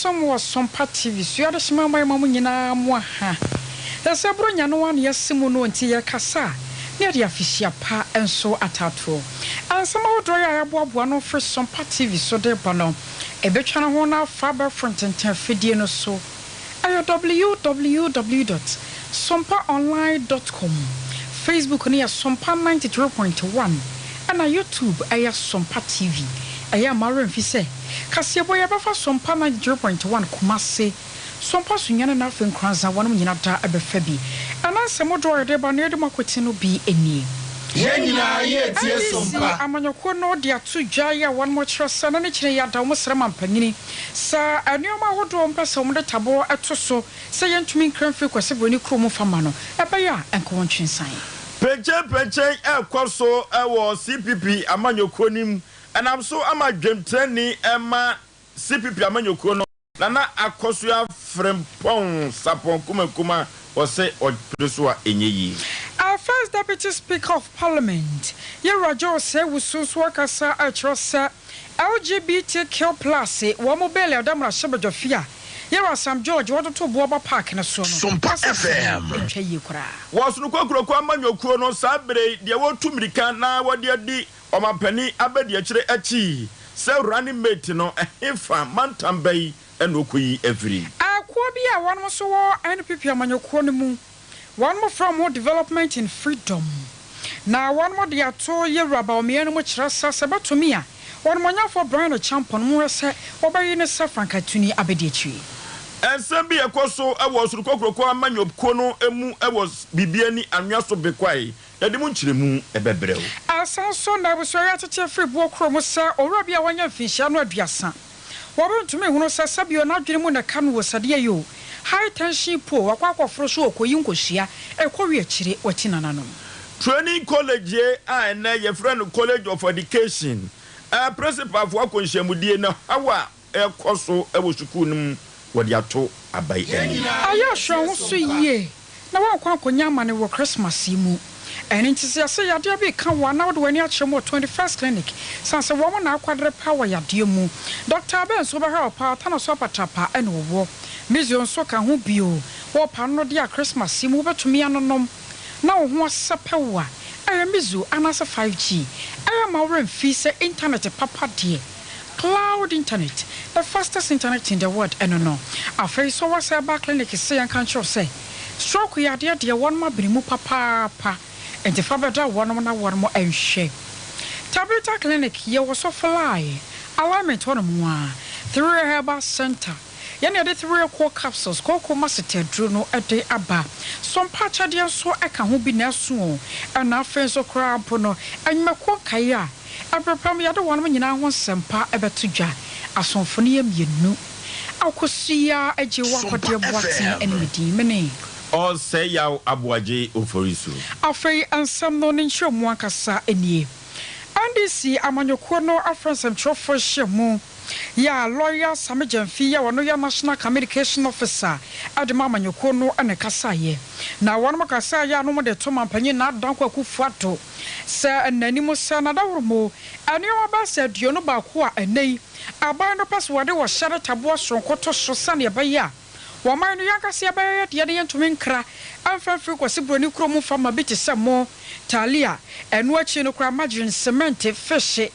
yɛsom wɔ Sompa TV so. Yɛadehyema ama yɛma mo nyinaa mo aha. Sɛ sɛ Buronya no ara na yɛasi mu no nti yɛkasa a, na yɛde afehyia pa nso atatoɔ. Nsɛm ahodoɔ yi a yɛaboaboa ano firi Sompa TV so de reba no, ɛbɛtwa ne ho na afa abɛɛfo ntenten afidie no so. Ɛyɛ www dot sompaonline dot com, Facebook no yɛ Sompa 93.1 ɛna YouTube ɛyɛ Sompa TV. Ɛyɛ a mma wo werɛ mfi sɛ, kaseɛbɔ yi ɛbɛfa Sompa 93.1 Kumase, Sompa Sunyani na afei Nkoranza wɔnom nyina da ɛbɛfa bi. Ɛna nsɛm dodoɔ a yɛde ba no yɛde mo akɔti no bi nie. Yɛn nyinaa yɛretie NDC Sompa. amanyɔkuo no de ato dwa yi a wɔnom kyerɛ sɛ na ne kyene yi ada wɔn srɛ mampanyini Sɛ nneɛma ahodoɔ a wɔpɛ sɛ wɔde taboɔ to so sɛ yɛntumi nkra mfiri Kwasi Broni kurom mfa mma no, ɛbɛyɛ a ɛnka wɔntwe nsan. Penkyenpenkyen rekɔ so wɔ CPP amanyɔkuo no mu, ɛnam so ama dwamtirani ma CPP amanyɔkuo no, Nana Akosua Frimpong Sarpong Kumakuma, ɔse ɔpere so a ɛnyɛ yie. Our First Deputy Speaker of Parliament, Yewura Joe Osei Wusu nso akasa rekyerɛ sɛ LGBTQ plus wɔn mo bail a ɛda mmarahyɛbadwafie a Yɛwura Sam George wɔtoto boɔ ba park no soɔ no Sompa asɛm FM. no ntwa yie koraa. Wɔ Sonoko Kuroko amanyɔkuo no saa bere yi deɛ wɔretu mmirika na wɔde adi ɔmampanin abadiakyire akyi sɛ running mate no ɛhefa mantam bɛyi na ɔkɔyi afiri? Akuo bi a wɔnom nso wɔ NPP amanyɔkuo no mu Wɔnom frɛ wɔn ho Development in Freedom na wɔnom de ato Yɛwura Bawumia no mu kyerɛ sɛ sɛ ɛbɛtumi a Ɔnimɔnyamfoɔ Bryan Acheampong no monhwɛ sɛ wɔbɛyi no sɛ frankatuni abɛdiakyire. Nsɛm bi rekɔ so wɔ Ɔsoro Kokuroko Amanyɔkuo no mu wɔ Bibiani Anwea so Bekwai. Yɛde mu nkyerɛmu bɛbrɛ wo. Ɛsan nso na abusua yi atete afiri boɔ koro mu sɛ owura bi a wanya mfinhyia no aduasa. Wɔrentumi nhunu sɛ sɛbio n'adwene mu na ɛka no wɔ sɛdeɛ yi o, high tension pole, wakɔ akɔforo so ɔkɔyi nkosua, ɛkɔwe akyire, wati nananom. Training College a ɛnnɛ yɛfrɛ no College of Education, Principalfoɔ akɔ nhyiamudie na haw a ɛrekɔ so wɔ sukuu no mu wɔde ato aba yi anim. Ayɛ ahwɛ wo ho so yie na woankɔ ankɔnya amane wɔ Christmas yi mu. Ɛno nti sɛ yɛse yadeɛ bi reka wo a na wode w'ani akyerɛ mu wɔ 21st Clinic sane sɛ wɔn na akwadere paa wɔ yadeɛ mu. Dɔkta Abɛ nso wobɛhwɛ wo paa, Tano so apatrapa na ɔwɔ. Mizio nso ka ho bio. Wɔ paano no deɛ a Christmas yi mu wobɛtumi anonom na wo ho asɛpɛ wo a, ɛyɛ Mizio anaasɛ 5G. Ɛyɛ ma wo werɛ mfi sɛ intanɛte papa deɛ, Cloud internet, the fastest internet in the world, ɛno no. Afei nso wɔ sɛ ɛba clinic se yɛnka nkyerɛ wo sɛ stroke yadeɛ deɛ wɔnom abene mu papaapa nti fa bɛda wɔnom na wɔnom nhwɛ. Tabitha clinic yɛwɔ so fly alignment hɔ nom a, Three Herbal Center yɛne yɛde Three Core Capsules kooko masete aduro no de aba. Sompa akyɛdeɛ nso ka ho bi na ɛso o. Ɛna afei nso koraa mpo no nnwumakuo nkaeɛ a Ɛberɛ pa mu, yɛde wɔnom nyinaa ho nsɛmpa bɛto dwa. Asomfo no yɛ mmienu. Akosua Agyewa Sompa Kɔdeɛ Boateng FM. ne me din. Mene. Ɔsɛe Yaw Aboagye Oforisuo. Afei nsɛm no ne nkyerɛmu ankasa nie. NDC amanyɔkuo no afrɛ nsɛmtwerɛfoɔ nhyiamu yɛ a Lɔya Sammy Gyamfi a ɔno yɛ National Communication Officer de ma amanyɔkuo no na ɛkasaeɛ. Na wɔnom kasaeɛ a na wɔde to Mampanyin Nana Addo Dankwa Akufo-Addo Sɛ nnanim sɛ n'adaworomo nneɛma bɛyɛ sɛ 21 a ɛnnɛ yi aban no pɛ sɛ wɔde ɔhyɛ ne taboa soronko to so sɛnea ɛbɛyɛ a wɔman no yɛn ankasa yɛbɛyɛ yɛn deɛ na yɛntumi nkra mfa mfiri Kwasi Buroni kurom mfa mma bi te sɛ mo, talia, ɛno akyi no koraa margarine, cement, fish ne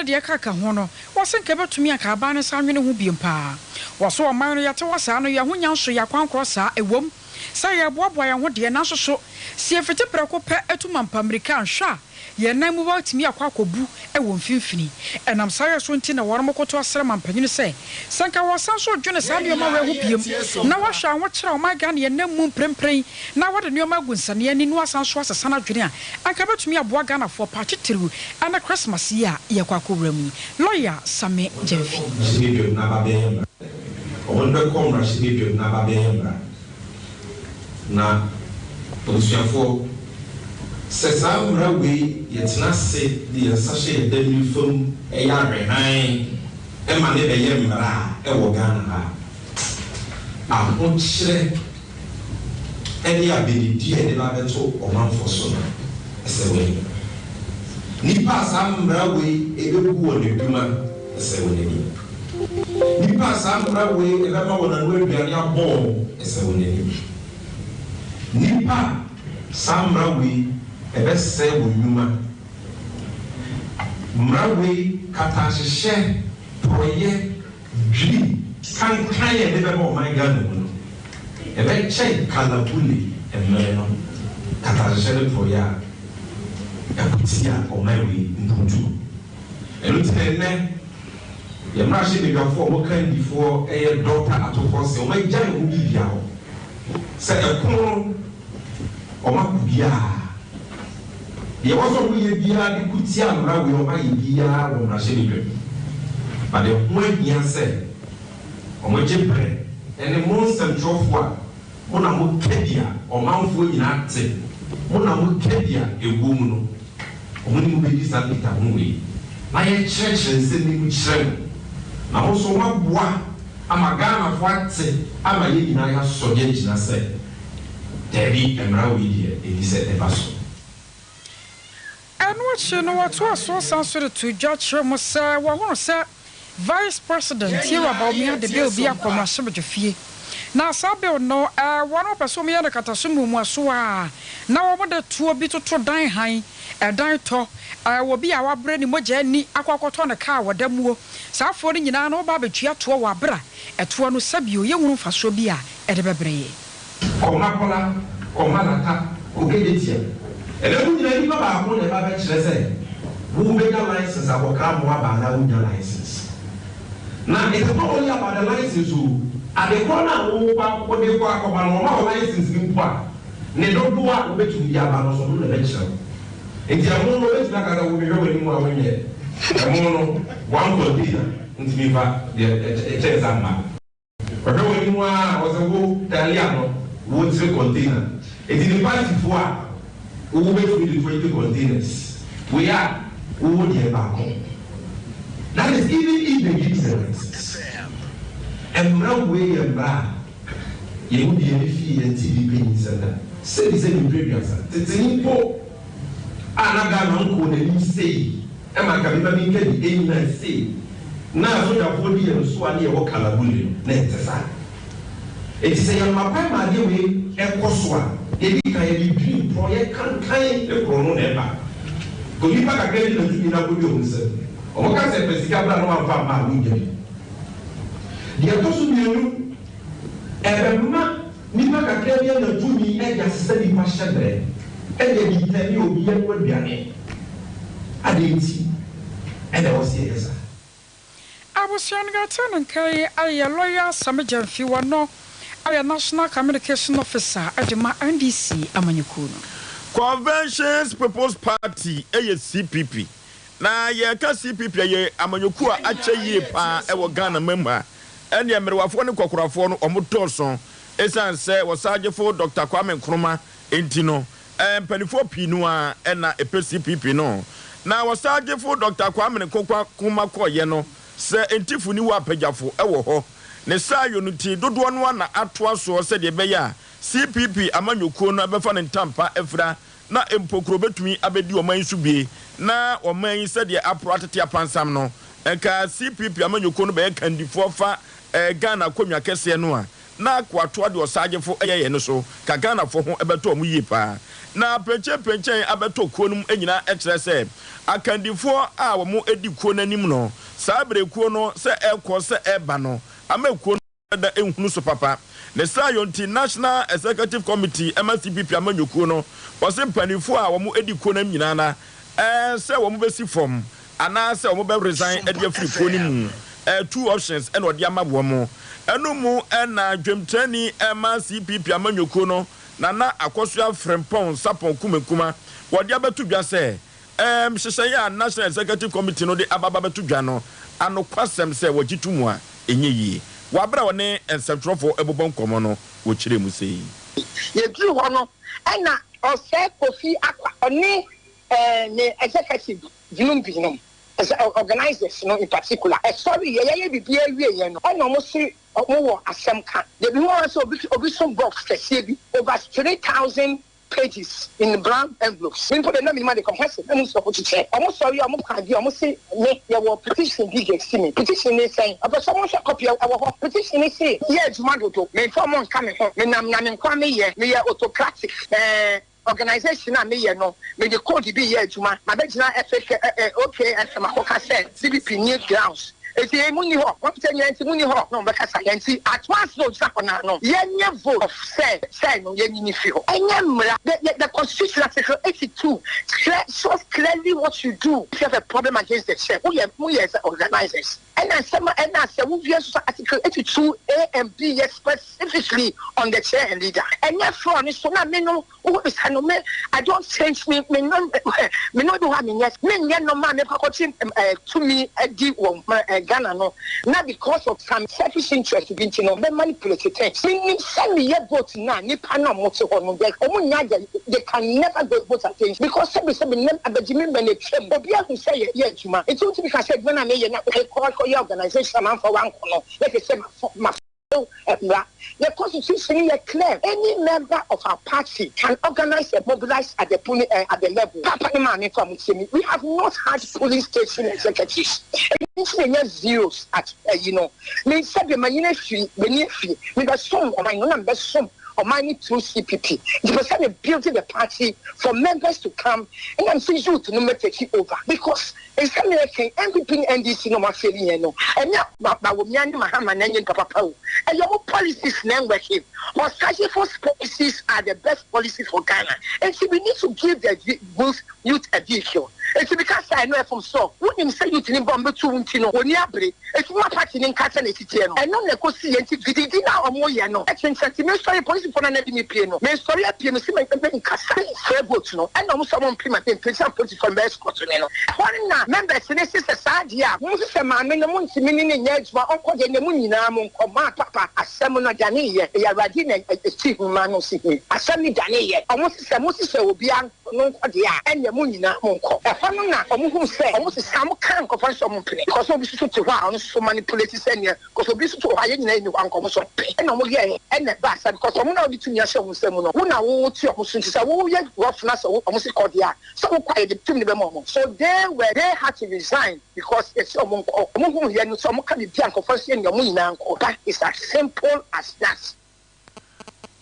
deɛ ɛkaka ho no, wɔse nka ɛbɛtumi anka aban no nsa anwene ho biom paa. Wɔse ɔman no yɛte hɔ saa no yɛn ho nya nso yɛ akwankorɔ saa, ɛwom Sɛ yɛreboaboa yɛn ho deɛ, nanso so sɛ yɛfiti prɛko pɛ tu mampa mmirika anhwɛ a, yɛn nan mu bɛtumi akɔ akɔbu wɔ mfimfini. Ɛnam saa yɛ so nti na wɔkoto asrɛ mampanyini sɛ, sɛ nka wɔsan nso redwene saa Yɛn nneɛma nyinaa wei ho biom yɛretie na Sompa. wɔahwɛ ahokyerɛ a ɔman Ghana yɛnam mu mprempren na wɔde nneɛma agu nsania ani na wɔasan nso asesa no adwene a, anka ɛbɛtumi aboa Ghanafoɔ paa titiriw ɛne Christmas yi a yɛrekɔ akɔwura mu yi. Lɔya Sammy Gyamfi. Mmarahyɛbadwam no aba bɛyɛ mmara. Wɔn bɛkɔ mmarahyɛbadwam no aba bɛyɛ mmara. Na abusuafoɔ, sɛ saa mmara wei yɛtena ase de yɛn nsa hyɛ yɛn dam nifa mu yɛ ahwɛhan ma no bɛyɛ mmara a ɛwɔ Ghana ha a, ahokyerɛ ne abɛdidi a yɛde ba abɛto ɔmanfoɔ so no, ɛsɛ w'ani. Nnipa a saa mmara wei bɛgu wɔn adwuma, ɛsɛ wɔn ani. Nnipa a saa mmara wei bɛma wɔn ano aduane abɔ wɔn sɛ wɔn anim. Nnipa a saa mmara wei bɛsɛe wɔn nnwuma. Mmara wei katahyehyɛ, porɔeɛ, dwiri, kankan a ɛde bɛba ɔman Ghana mu no, ɛbɛkyɛn Kalabule mmere no katahyehyɛ ne porɔeɛ a ɛko tia ɔman wei mpuntuo. Ɛno nti na ɛnnɛ yɛn mmarahyɛbadwafoɔ a wɔn kandifoɔ yɛ Dɔkta Ato Forson, wɔagyae wɔn biribiara hɔ sɛ ɛko no wɔako biara. Deɛ ɛwɔ sɛ wɔyɛ biara de ko tia mmara wei wɔayɛ biara wɔ mmarahyɛbadwam. But ɛho ahia sɛ wɔgye berɛ ne mo nsɛmtwerɛfoɔ a mo na moka bi a ɔmanfoɔ nyinaa te, mo na moka bi a ɛwɔ mu no, wɔne mo bɛdi saa nkitaho wei, na yɛkyerɛkyerɛ nsɛm yi mu kyerɛ mo, na mo nso moaboa ama Ghanafoɔ ate ama yɛn nyinaa yɛasɔre agyina sɛ, daabi, mmara wei deɛ ɛnni sɛ ɛba so. Ɛno akyi no, wɔtoaa so san nso de too dwa kyerɛɛ mu sɛ wɔahunu sɛ Vice President Yewura Bawumia de bill bi akɔ mmarahyɛbadwafie. Na saa bill no, wɔn a wɔpɛ sɛ wɔyɛ no kataso mmuamuaso a na wɔde toɔ bi toto dan hann, ɛdan tɔ, obi a wabrɛ ne mogya ani akɔ akɔtɔ ne kaa wɔ da muo. Saa afoɔ no nyinaa no wɔba abɛtua toɔ wɔ aberɛ a ɛtoɔ no sɛbio yɛnhunu mfasoɔ bi a ɛde bɛbrɛ yɛn. Kɔ Makola, kɔ Malata, kɔ Kejetia. Ɛnɛ mo nyinaa nipa baako na ɛba bɛkyerɛ sɛ wo bɛnya license akɔkra mmoa aba anaa wonnya license. Na it is not only about the license o, ade korɔ no a wo kɔ wode kɔ akɔba no wɔma wo license no mpo a, ne dodoɔ a wobɛtumi de aba no nso ɔno na ɛbɛkyerɛ wo. Nti ɛmo no ɔbɛtumi aka sɛ wo mehwɛ w'anim a wonyɛ ɛmo no one container ntumi mfa deɛ ɛkyɛn saa mma. Ɔhwɛ w'anim aa ɔsɛ wo talia no wo three container enti ne party foɔ a wo wo bɛtumi de 20 containers wei a wo wo deɛ baako that is even if they give you the license mmra wei yɛ mmra a yɛn mu biara fie yɛn te bi panyinsɛm da sɛbi sɛbi mprɛ aduasa tete mpo a na Ghana nkɔɔ n'anim sei Ɛma anka me ba bi nka bi nnyina sei na asogyafoɔ di yɛn so a ne yɛwɔ Kalabule no, na ɛnte saa. Enti sɛ yɛma kwan ma adeɛ wei kɔ so a, deɛ ɛdi kan yɛde dwiri porɔeɛ kankan ne korɔno na ɛba. Onipa kakra bi na tumi no akɔdi wɔn nsam. Wɔka sɛ fa sika bra na woamfa amma a wonnya bi. Deɛ ɛtɔ so mmienu, ɛbɛma Nnipa kakra bi anya tumi de asesa nnipa hyɛberɛ de adi ntɛm ne obi ano aduane. Adɛn nti na ɛwɔ sɛ yɛyɛ saa? Abusua no yɛtee ne nka yi ayɛ Lawyer Sammy Gyamfi wɔno ayɛ National Communication Officer de ma NDC amanyɔkuo no. Conventions People's Party yɛ CPP. Na yɛreka CPP a, ɛyɛ amanyɔkuo a akyɛ yie pa ara wɔ Ghana man mu ha. Ɛnneɛ mmerewafoɔ ne nkɔkorafoɔ no wɔn dɔɔso. Ɛsiane sɛ wɔsaagyefo Dɔkta Kwame Nkrumah nti no, mpanimfoɔ pii no ara na ɛpɛ CPP no. Na wɔsaagyefo Dɔkta Kwame Nkrumah kɔeɛ no, sɛ ntifo nni hɔ a pagyafo wɔ hɔ. Ne saayɔ no nti, dodoɔ no ara na atoa soɔ sɛdeɛ ɛbɛyɛ a CPP amanyɔkuo no bɛfa ne ntampa afira na mpo kuro bɛtumi abɛdi ɔman yi so bie na ɔman yi sɛdeɛ aporo atete apansam no, nka CPP amanyɔkuo no bɛyɛ kandifoɔ fa Ghana akonnwa kɛseɛ no a na akoatoa deɛ ɔsaagyefo yɛeɛ no so, ka Ghanafoɔ ho bɛtɔ wɔn yie paa. Na pɛnkyɛnpɛnkyɛn abɛtɔ kuo no mu nyinaa kyerɛ sɛ akandifoɔ a wɔdi kuo no anim no, saa berɛ kuo no sɛ ɛrekɔ sɛ ɛreba no ama kuo no da nhunu so papa. Ne saayɔ nti, National Executive Committee ma CPP amanyɔkuo no, wɔse mpaninfoɔ a wɔn di kuo no anim nyinaa na sɛ wɔn bɛsi fam anaa sɛ wɔn bɛ resign de afiri kuo no mu. Two options na wɔde ama wɔn. Ɛno mu na dwamtirani ma CPP amanyɔkuo no, Nana Akosua Frimpong Sarpong Kumenkuma, wɔde abɛto dwa sɛ Nhyehyɛe a National Executive Committee no de aba abɛto dwa no anokwasɛm sɛ wɔgye to mu a, ɛnyɛ yie. Wɔ bere a ɔne nsɛntwerɛfoɔ rebobɔ nkɔmmɔ no, wɔkyerɛɛ mu sei. Yɛduruu hɔ no ɛna Ɔsɛe Kofi Akwa ɔne ne executive binom binom, organisers no in particular, ɛsɔreeɛ, yɛyɛ biribiara wieeɛ no ɛna wɔn se wɔn wɔ asɛm ka. Deɛ mehu ara sɛ obi obi so box kɛseɛ bi over 3000. pages in brown envelopes. Me mpo deɛ na menim ade kɔ, hwɛ se na mu nkurɔfo kyekyɛ. Ɔmo sɔre a ɔmo ka adeɛ a ɔmo se me yɛwɔ petition bi de asi me. Petition ne sɛn? Ɔpɛ sɛ ɔmo hwɛ copy a ɛwɔ hɔ. Petition ne se yɛ adwuma dodo, memfa ɔmo nka me ho, menam na me nkoa meyɛ, meyɛ autocratic, ɛɛ. Organisation a meyɛ no, mede code bi reyɛ adwuma. Mabɛgyina FAK, OKFM akɔka sɛ CBP nni grounds. Enti yɛn munni hɔ. Wɔn sɛ nea nti munni hɔ na wɔbɛkasa yɛn nti. At once na ogyina hɔ no ara no, yɛnyɛ vote of sɛ sɛ no yɛnyi no mfiri hɔ. Ɛnyɛ mmara. The, the, the constitution article 82 kyerɛ shows clearly what you do if you have a problem against the chair. Woyɛ, moyɛ sɛ organisers. Ɛna nsɛm a ɛna sɛ wowie nso sɛ article 82 A and B yɛ specifically on the chair and leader. Ɛnyɛ floor no so na me no wo bisa no me I don't change me me no me no bi hɔ a menyɛ menyɛ nɔma a mekɔ akɔkye eh, tumi adi wɔ eh, Ghana no na because of some selfish interest bi nti no bɛ manipulate things. Menim sɛ meyɛ vote no a nipa no a wɔte hɔ no wɔn nya they, they can never go vote against because sɛbi sɛbi nnɛ abɛgye me mɛ na atwam obi ahu sɛ yɛ yɛ adwuma nti wotumi ka sɛ adwuma no a meyɛ na mekɔ akɔyɛ organisation a mamfa wankɔ no na kyerɛ sɛ ma mmara. The constitution yɛ clear, any member of our party can organise and mobilise at the polling eh, at the level. Papa ne maame nso a motie me, we have not had polling station executives. Ɛno nti na yɛnya zeros at ayi no. Me sɛdeɛ manyin afiri, m'ani afiri, mebɛsom ɔman no na mebɛsom ɔman no through CPP. Nti pɛ sɛ me build the party for members to come ɛna mese youth no mɛ take over because Nsɛm a yɛka yi, NPP ne NDC na ɔmo afeeli yɛn no, ɛnyɛ Bawumia ne Mahama na ɛnyɛ nipa papa o, ɛyɛ ɔmo policies na ɛnwɛke. Ɔsagyefo's policies are the best policy for Ghana, nti we need to give the youth youth a vehicle. Nti meka saa ɛno ɛfom sɔ, wonim sɛ youth no bɔ ɔmo bɛtu wo nti no wɔni abere, nti moma party no nka sɛnea ɛsi teɛ no, ɛno na ɛkɔsi yɛ nti dididi no a ɔmo yɛ no ɛkyenkyɛn, nti mesɔre polisifoɔ no a na ɛde me pie no, mesɔre apue mese me menkasa, memfrɛ vote no, ɛna ɔmo sɛ ɔmo mpere ma mempere, sɛ polisifoɔ no bɛ escort me no. Ɛhɔ no na members no se sɛ saa deɛ a, mo sesɛ maame no montumi ne no nyɛ adwuma, ɔnkɔ deɛ nɛ mo nyinaa monkɔ. Maa papa asɛm no daneeɛ, ɛyɛ Awurade na ɛsi ho ma no si he. Asɛm no daneeɛ, ɔmo sesɛ mo sesɛ obiara no nkɔ deɛ a, ɛneɛ mo nyinaa monkɔ. Ɛhɔ no na ɔmo huu sɛ ɔmo sesa, ɔmo kaa nkorɔfoɔ no sɛ ɔmo mpene, because na obi soso te hɔ a ɔno soso manipulate sɛ neɛ, because obi nso te hɔ a yɛn nyinaa nni hɔ a nka ɔmo nso pɛ ɛna ɔmo yɛɛ ɛna ɛbaa saa, because ɔmo na wode tumi ahyɛ ɔmo nsa mu no, wo na wo te ɔmo so, nti sɛ wo yɛ rough na sɛ ɔmo se kɔ deɛ a, Sɛ wokɔ a yɛde tumi no bɛma wɔn. So they were they had to resign because yɛse wɔn nkɔ. Wɔn huu yɛ no sɛ wɔn ka biribi a nkurɔfoɔ nso yɛ nea wɔn nyinaa nkɔ. That is as simple as that.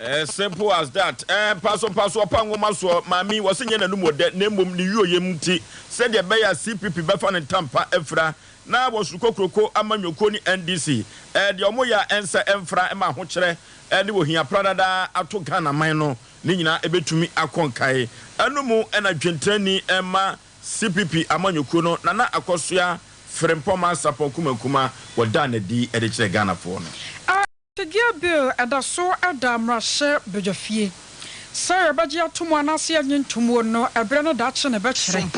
As simple as that. Eh, mpaso mpaso ɔpa nwoma soɔ, maame yi, wɔse nyɛ n'anum wɔ dɛ, na mmom ne yuoyɛ nti, sɛdeɛ ɛbɛyɛ a CPP bɛfa ne ntampa afira, na wɔsoro kokroko ama nnwokuo ne NDC, eh, deɛ wɔyɛ a ɛnsɛ ɛmfra ma ahokyerɛ ne ohia pradadaa ato Ghana man no. Ne nyinaa ɛbɛtumi akɔ nkae. Ɛno mu na dwentrani ma CPP amanyɔkuo no, Nana Akɔsoa Frimpong Sarpong Kumankuma wɔdaa no adi de kyerɛɛ Ghanafoɔ no. Ategea Bill ɛda so da mmarahyɛ badwafie. Sɛ yɛbɛgye ato mu anaasɛ yɛnnye nto mu no, ɛberɛ no daakye na ɛbɛkyerɛ.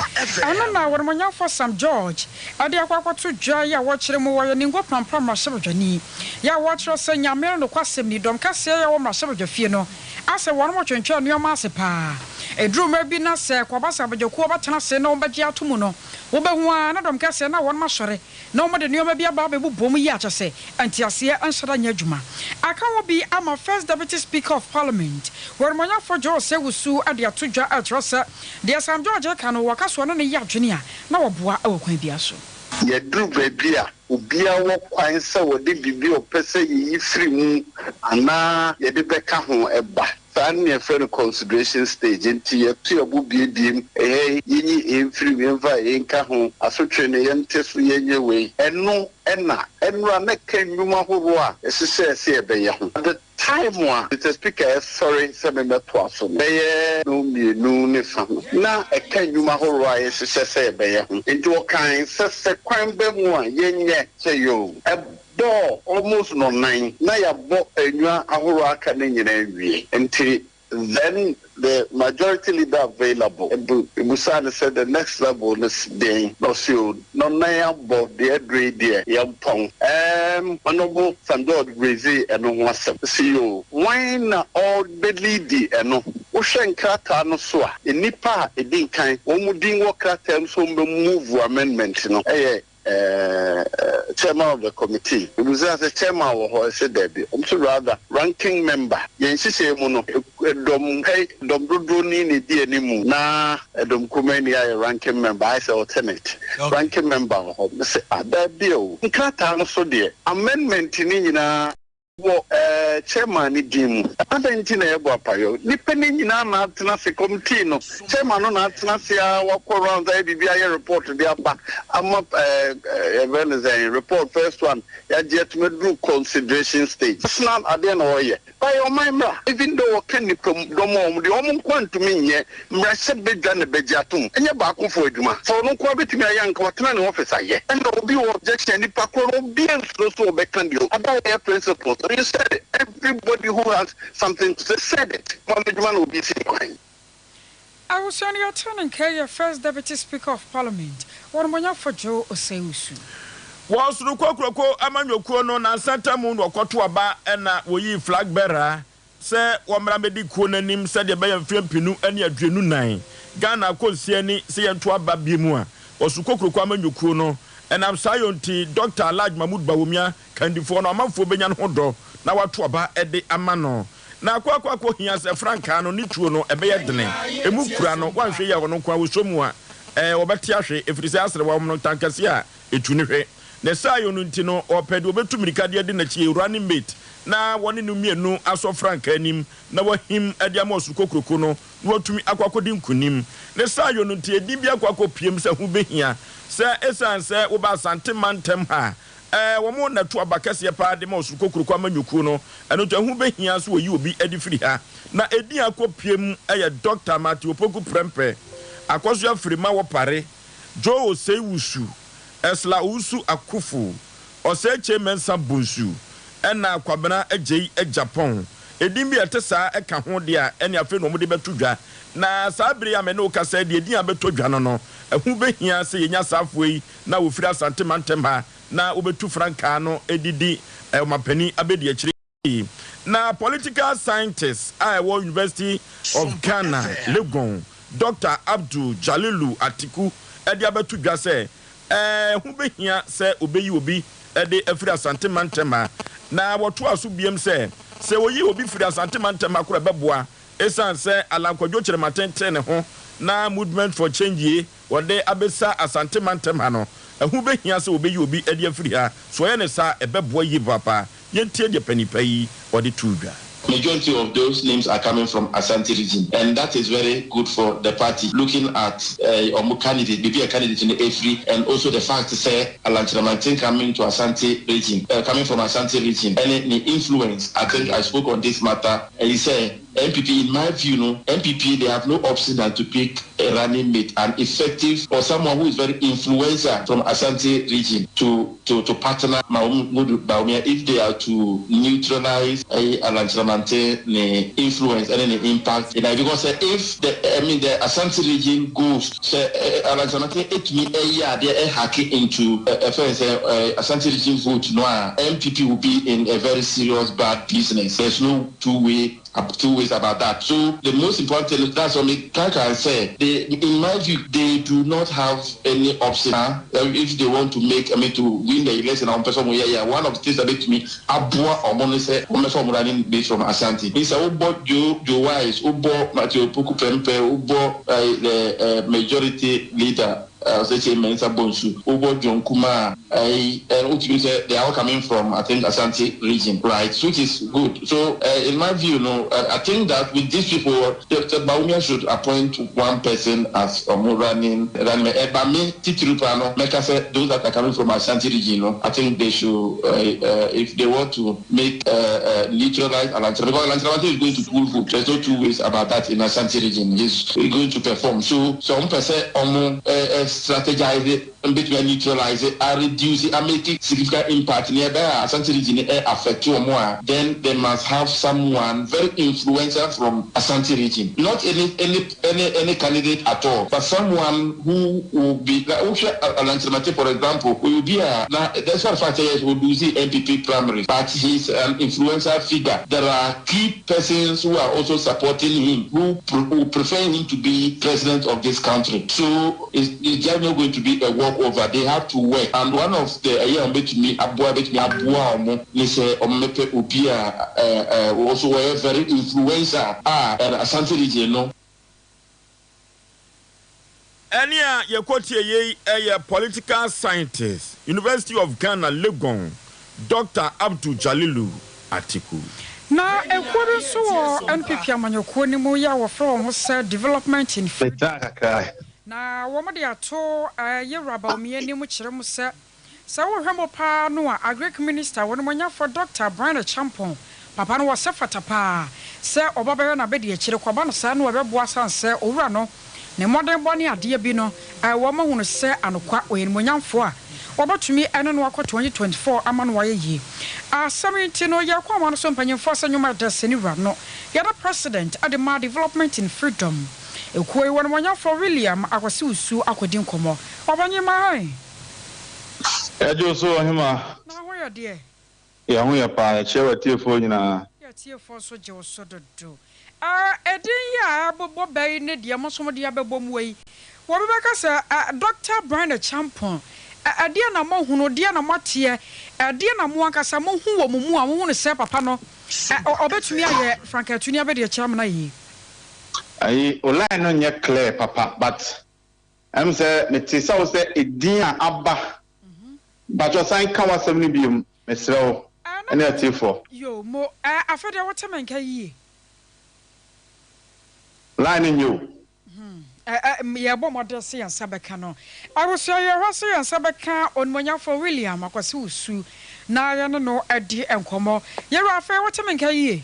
Ɛno na Ɔnimonyamfoɔ Sam George de akɔ akɔto dwa yi a wɔkyerɛ mu wɔyɛ Ningo Prampram mmarahyɛbadwani yi a wɔkyerɛ sɛ Nyame no nokwasɛm ni, dɔm kɛseɛ yi a ɛwɔ mmarahyɛbadwafie no Asɛ wɔnom twentwɛn nnoɔma ase paa. Ɛduru mmerɛ bi na sɛ kɔba sɛ abadwakuo bɛtena ase na wɔbɛgye ato mu no, wobɛhu ara na dɔm kɛseɛ no a wɔnom asɔre na wɔde nnoɔma bi aba abɛbobɔ mu yi a kyerɛ sɛ nteaseɛ nhyɛ da nyɛ adwuma. Aka ho bi ama First Deputy Speaker of Parliament, Wɔremɔnyafo Joe Sewusu de ato dwa rekyerɛ sɛ deɛ Sam George reka no wɔka so ɔne no yɛ adwene a na wɔboa wɔ kwan biara so. Yɛaduru baabi a obiara wɔ kwan sɛ ɔde biribi a ɔpɛ sɛ yeyi firi mu anaa yɛde bɛka ho ba. Saa no na yɛfrɛ no consideration stage. Enti yɛto yɛn bo buebue mu, ɛha yi, yɛnyi ei mfiri mu, yɛmfa ei nka ho, asotwe no yɛnte so, yɛnyɛ wei. Ɛno na ɛnora na ɛka nnwuma horoɔ a ɛhyehyɛɛ sɛ yɛbɛyɛ ho. At the Time a Mister Speaker sɔre sɛ memmɛtoa so no, bɛyɛ nnɔnmienu ne fa no, na ɛka nnwuma horow a yɛhyehyɛ sɛ yɛbɛyɛ ho. Enti ɔkae sɛ sɛ kwan ba mu a, yɛnyɛ. Sɛ yoo. Ɛbɔɔ almost nnɔnnan, na yɛabɔ nnwuma ahorow a aka no nyinaa awie. Enti then The majority leader available bu busaa no sɛ the next level no deɛn na ɔse o nɔnan abɔ deɛ aduro yi deɛ yɛmpɔn ɛɛm Honourable Sam George raisee ɛno ho asɛm ɔse yoo wan na ɔbɛ leadi ɛno wohwɛ nkrataa no so a nnipa a ɛdi nkan wɔn din wɔ krataa mu sɛ wɔn bɛ move amendment no ɛyɛ Chairman of the committee, Mebusaa sɛ, Chairman wɔ hɔ? Ɔse dabi. Wɔn nso rather, ranking member. Yɛn nhyehyɛe mu no, Dɔm dɔm dodoɔ ni na ɛdi anim na ɛdɔm kumaa ni ayɛ ranking member, ayɛ sɛ alternate ranking member wɔ hɔ. Mese ah, daabi o, nkrataa no so deɛ amendment no nyinaa wɔ chairman no din mu. Adɛn nti na yɛbɔ apayɔ? Nnipa no nyinaa na atena ase, committee no chairman no na atena ase a wakɔ rounds ayɛ biribi ayɛ report de aba ama yɛfrɛ no sɛn, report first one yɛagye atum aduru consideration stage. Personal adeɛ na ɔreyɛ. But ɛyɛ ɔman mmara. Even though wɔka nnipa dɔm a wɔn deɛ wɔn nko ara ntumi nyɛ mmarahyɛ badwa na bɛgye atom. Ɛnyɛ baakofoɔ adwuma. Sɛ ɔno nko ara bɛtumi ayɛ a anka watena ne office ayɛ. Ɛna obi wɔ objection a nipa korɔ no obiara nsuro sɛ ɔbɛka deɛ ada yɛ principles no. You said it. Everybody who has something to say said it. Mo adwuma na obi si kwan. Abusua no yɛtee no nka yi yɛ First Deputy Speaker of Parliament, Wɔnmɔnyafo Joe Osei Owusu. Wɔ Soro Kokroko amanyɔkuo no nansa ntamu na wɔkɔto aba na wɔyii flag bearer sɛ wɔmmra mmɛdi kuo no anim sɛdeɛ ɛbɛyɛ mfeɛ 2024 Ghana akɔnsia ni sɛ yɛnto aba biom a wɔ Soro Kokroko amanyɔkuo no. Ɛnam saa yɔ nti Dɔkta Alhaji Mahmood Bawumia kandifoɔ no amanfoɔ bɛnya no ho dɔ na wɔato aba de ama no. Na akɔ akɔ akɔ hia sɛ frankaa no ne tuo no ɛbɛyɛ dene. Emu kura no, woanhwɛ yie a ɔno nko ara wosɔ mu a, ɛɛ wɔbɛte ahwe, ɛfiri sɛ asere wɔn no ntankɛseɛ a ɛtu no hwɛ. Ne saayɔ no nti no, ɔpɛ deɛ ɔbɛtu mmirika de adi n'akyi, running mate, na wɔne no mmienu asɔ frankaa anim na wɔahim de ama ɔsoro kokuroko no na watumi akɔ akɔdi nkonim. Ne saayɔ no nti, edin bi akɔ akɔpiem sɛ ho bɛhia sɛ ɛsiane sɛ woba Asante mantam ha a, Ɛɛ, wɔn na ɛto aba kɛseɛ paa de ma Ɔsoro Kokuroko amanyɔkuo no, ɛno nti ɛho bɛhia sɛ wɔyi obi de firi ha. Na edin a akɔpue mu yɛ Dɔkta Matthew Opoku Prempeh, Akɔso Afirima Wɔpare, Joe Osei Wusu, Ursula Owusu Akuffo, Osei Kyei Mensah Bonsu, ɛna Kwabena Agyei Agyapong. Edin bi a ɛte saa ka ho deɛ a, ɛnneɛ afei na wɔde bɛto dwa. Na saa bere yi a me ne wo kasa yi deɛ, edin a abɛtɔ dwa no no, ɛho bɛhia sɛ yɛnya saa afoa yi na wɔfiri Asante mantam ha na wɔbɛtu frankaa no de di ɔmapanin abɛdiakyire yi. Na political scientist a ɛwɔ University of Ghana, Legon, Dɔkta Abdul Jalilu Atiku de abɛto dwa sɛ ɛho bɛhia sɛ wɔbɛyi obi de afiri Asante mantam ha. Na wɔtoaa so biam sɛ, sɛ wɔyi obi firi Asante mantam ha koraa ɛbɛboa ɛsiane sɛ Allan Kwadwo Kyerematen tee ne ho na Movement for Change ye wɔde abesa Asante mantam ha no, ɛho bɛhia sɛ wɔbɛyi obi de afiri ha. Sɛ wɔyɛ no saa a, ɛbɛboa yie papaapa. Yɛntie deɛ panin pa yi ɔde too dwa. Majority of those names are coming from Asante region and that is very good for the party looking at ɔmo candidate baabi a candidate no ɛfiri and also the fact sɛ Alan Kyerematen coming to Asante region coming from Asante region ɛne ne influence I think I spoke on this matter ɛyi sɛ NPP in my view no NPP they have no option than to pick a running mate an effective or someone who is very influential from Ashanti region to to to partner Mahamudu Bawumia if they are to neutralize ɛyi Alan Kyeremanteng ne influence ɛne ne impact in because sɛ if the I mean the Ashanti region goes sɛ Alan Kyeremanteng ɛtumi ɛyɛ adeɛ ɛhacke into ɛfɛn sɛ Ashanti region vote no a NPP will be in a very serious bad business there's no two way two ways about that so the most important thing that's what me can can say they in my view they do not have any option if they want to make I mean to win the election wɔn pɛ sɛ wɔn yɛ yɛ one of the things that betumi aboa wɔn no sɛ wɔn bɛ sɛ wɔn running mate from Ashanti n sɛ wobɔ Joe Joe Wise wobɔ Matthew Opoku Prempeh wobɔ the majority leader Osei Kyei Mensah Bonsu, wobɔ John Kumah a, ɛyi, and wotumi sɛ they are all coming from I think Ashanti region, right, which is good. So in my view no, I think that with these people, the, the Bawumia should appoint one person as ɔmo running running mate. Ɛba me titiriw paa no, mɛka sɛ those that are coming from Ashanti region no, I think they should, if they want to make neutralize Alan Kyerematen, because Alan Kyerematen is going to pull vote. There's no two ways about that in Ashanti region. He's going to perform. So, sɛ ɔmo pɛ sɛ ɔmo strategize, mbɛtumi a neutralize, a reduce, a make significant impact nea ɛbɛyɛ a Ashanti region ɛ affect ɔmo a, then they must have someone very influential from Ashanti region. Not any any any any candidate at all, but someone who will be like wohwɛ Alan Kyerematen for example, ɔyɛ obi a na despite the fact sɛ yes ɔlose NPP primaries, but he is an influential figure. There are key persons who are also supporting him who who prefer him to be president of this country. So it's, it's just not going to be a walk. walk over, they have to work and one of the ɛyɛ a wɔbɛtumi aboa bɛtumi aboa wɔn ne sɛ wɔbɛpɛ obi a ɛɛ nso wɔyɛ very influential a Ashanti region no. Ɛnne a yɛkɔtie yei yɛ Political Scientist, University of Ghana, Legon, Dɔkta Abdul Jalilu Atiku. Na ekuo bi nso wɔ NPP amanyɔkuo no mu yi a wɔfrɛ wɔn ho sɛ Development in Freedom. Metaa kakra. Na wɔde ato Yewura Bawumia anim kyerɛ mu sɛ, Sɛ wohwɛ mu paa no a, Agric Minister Wɔnimɔnyafo Dɔkta Brian Acheampong papa no wɔsɛ fata paa sɛ ɔba bɛyɛ n'abadiakyire kɔba no saa no ɛbɛboa sane sɛ owura no ne mmɔdenbɔ ne adeɛ bi no wɔn ahunu sɛ anokwa ɔyɛ animuonyamfoɔ a wɔbɛtumi ne no akɔ 2024 ama no ayɛ yie. Asɛm yi nti no yɛkɔ aman no so mpanyinfoɔ sɛ nnwuma ɛdɛ sɛ ne wura no yɛne President de ma Development in Freedom ekuo yi Wɔnimɔnyamfoɔ William Akwasi Wusu akɔdi nkɔmmɔ. Ɔpanyin ma he? Yɛgye wo so ɔhemaa. Na ho yɛ deɛ? Yɛn ho yɛ paa, yɛkyea w'atiefoɔ nyinaa. Yɛn atiefoɔ nso gye wo so dodo. Ɛɛ, edin yi a ɛrebobɔ bɛ yi ne deɛ mo nso mode abɛbɔ mu yi. Obi bɛka sɛ, Ɛ, Dɔkta Brian Acheampong, ɛ, ɛdeɛn na moahunu, deɛn na moateɛ, ɛdeɛn na mo ankasa mohu wɔ mo mu a mohunu sɛ papa no, ɛ, ɔ, ɔbɛtumi ayɛ frankaatuni abɛdeɛkyerɛ amena yie? Ayi, wo line no nyɛ clear papa but Ɛm sɛ mete sɛ wo sɛ edin a aba. Mpakyɛw san ka w'asɛm no biom mesrɛ wo Ɛɛ ɛne atiefoɔ. Yoo mo ɛɛ afei deɛ wote me nka yie. Line no nyɛ o. Hmm ɛɛ yɛbɔ mmɔden sɛ yɛn nsa bɛka no. Abusua yɛhwɛ sɛ yɛn nsa bɛka Onimuonyamfoɔ William Akwasi Wusu na yɛne no adi nkɔmmɔ. Yɛwura afei wote me nka yie?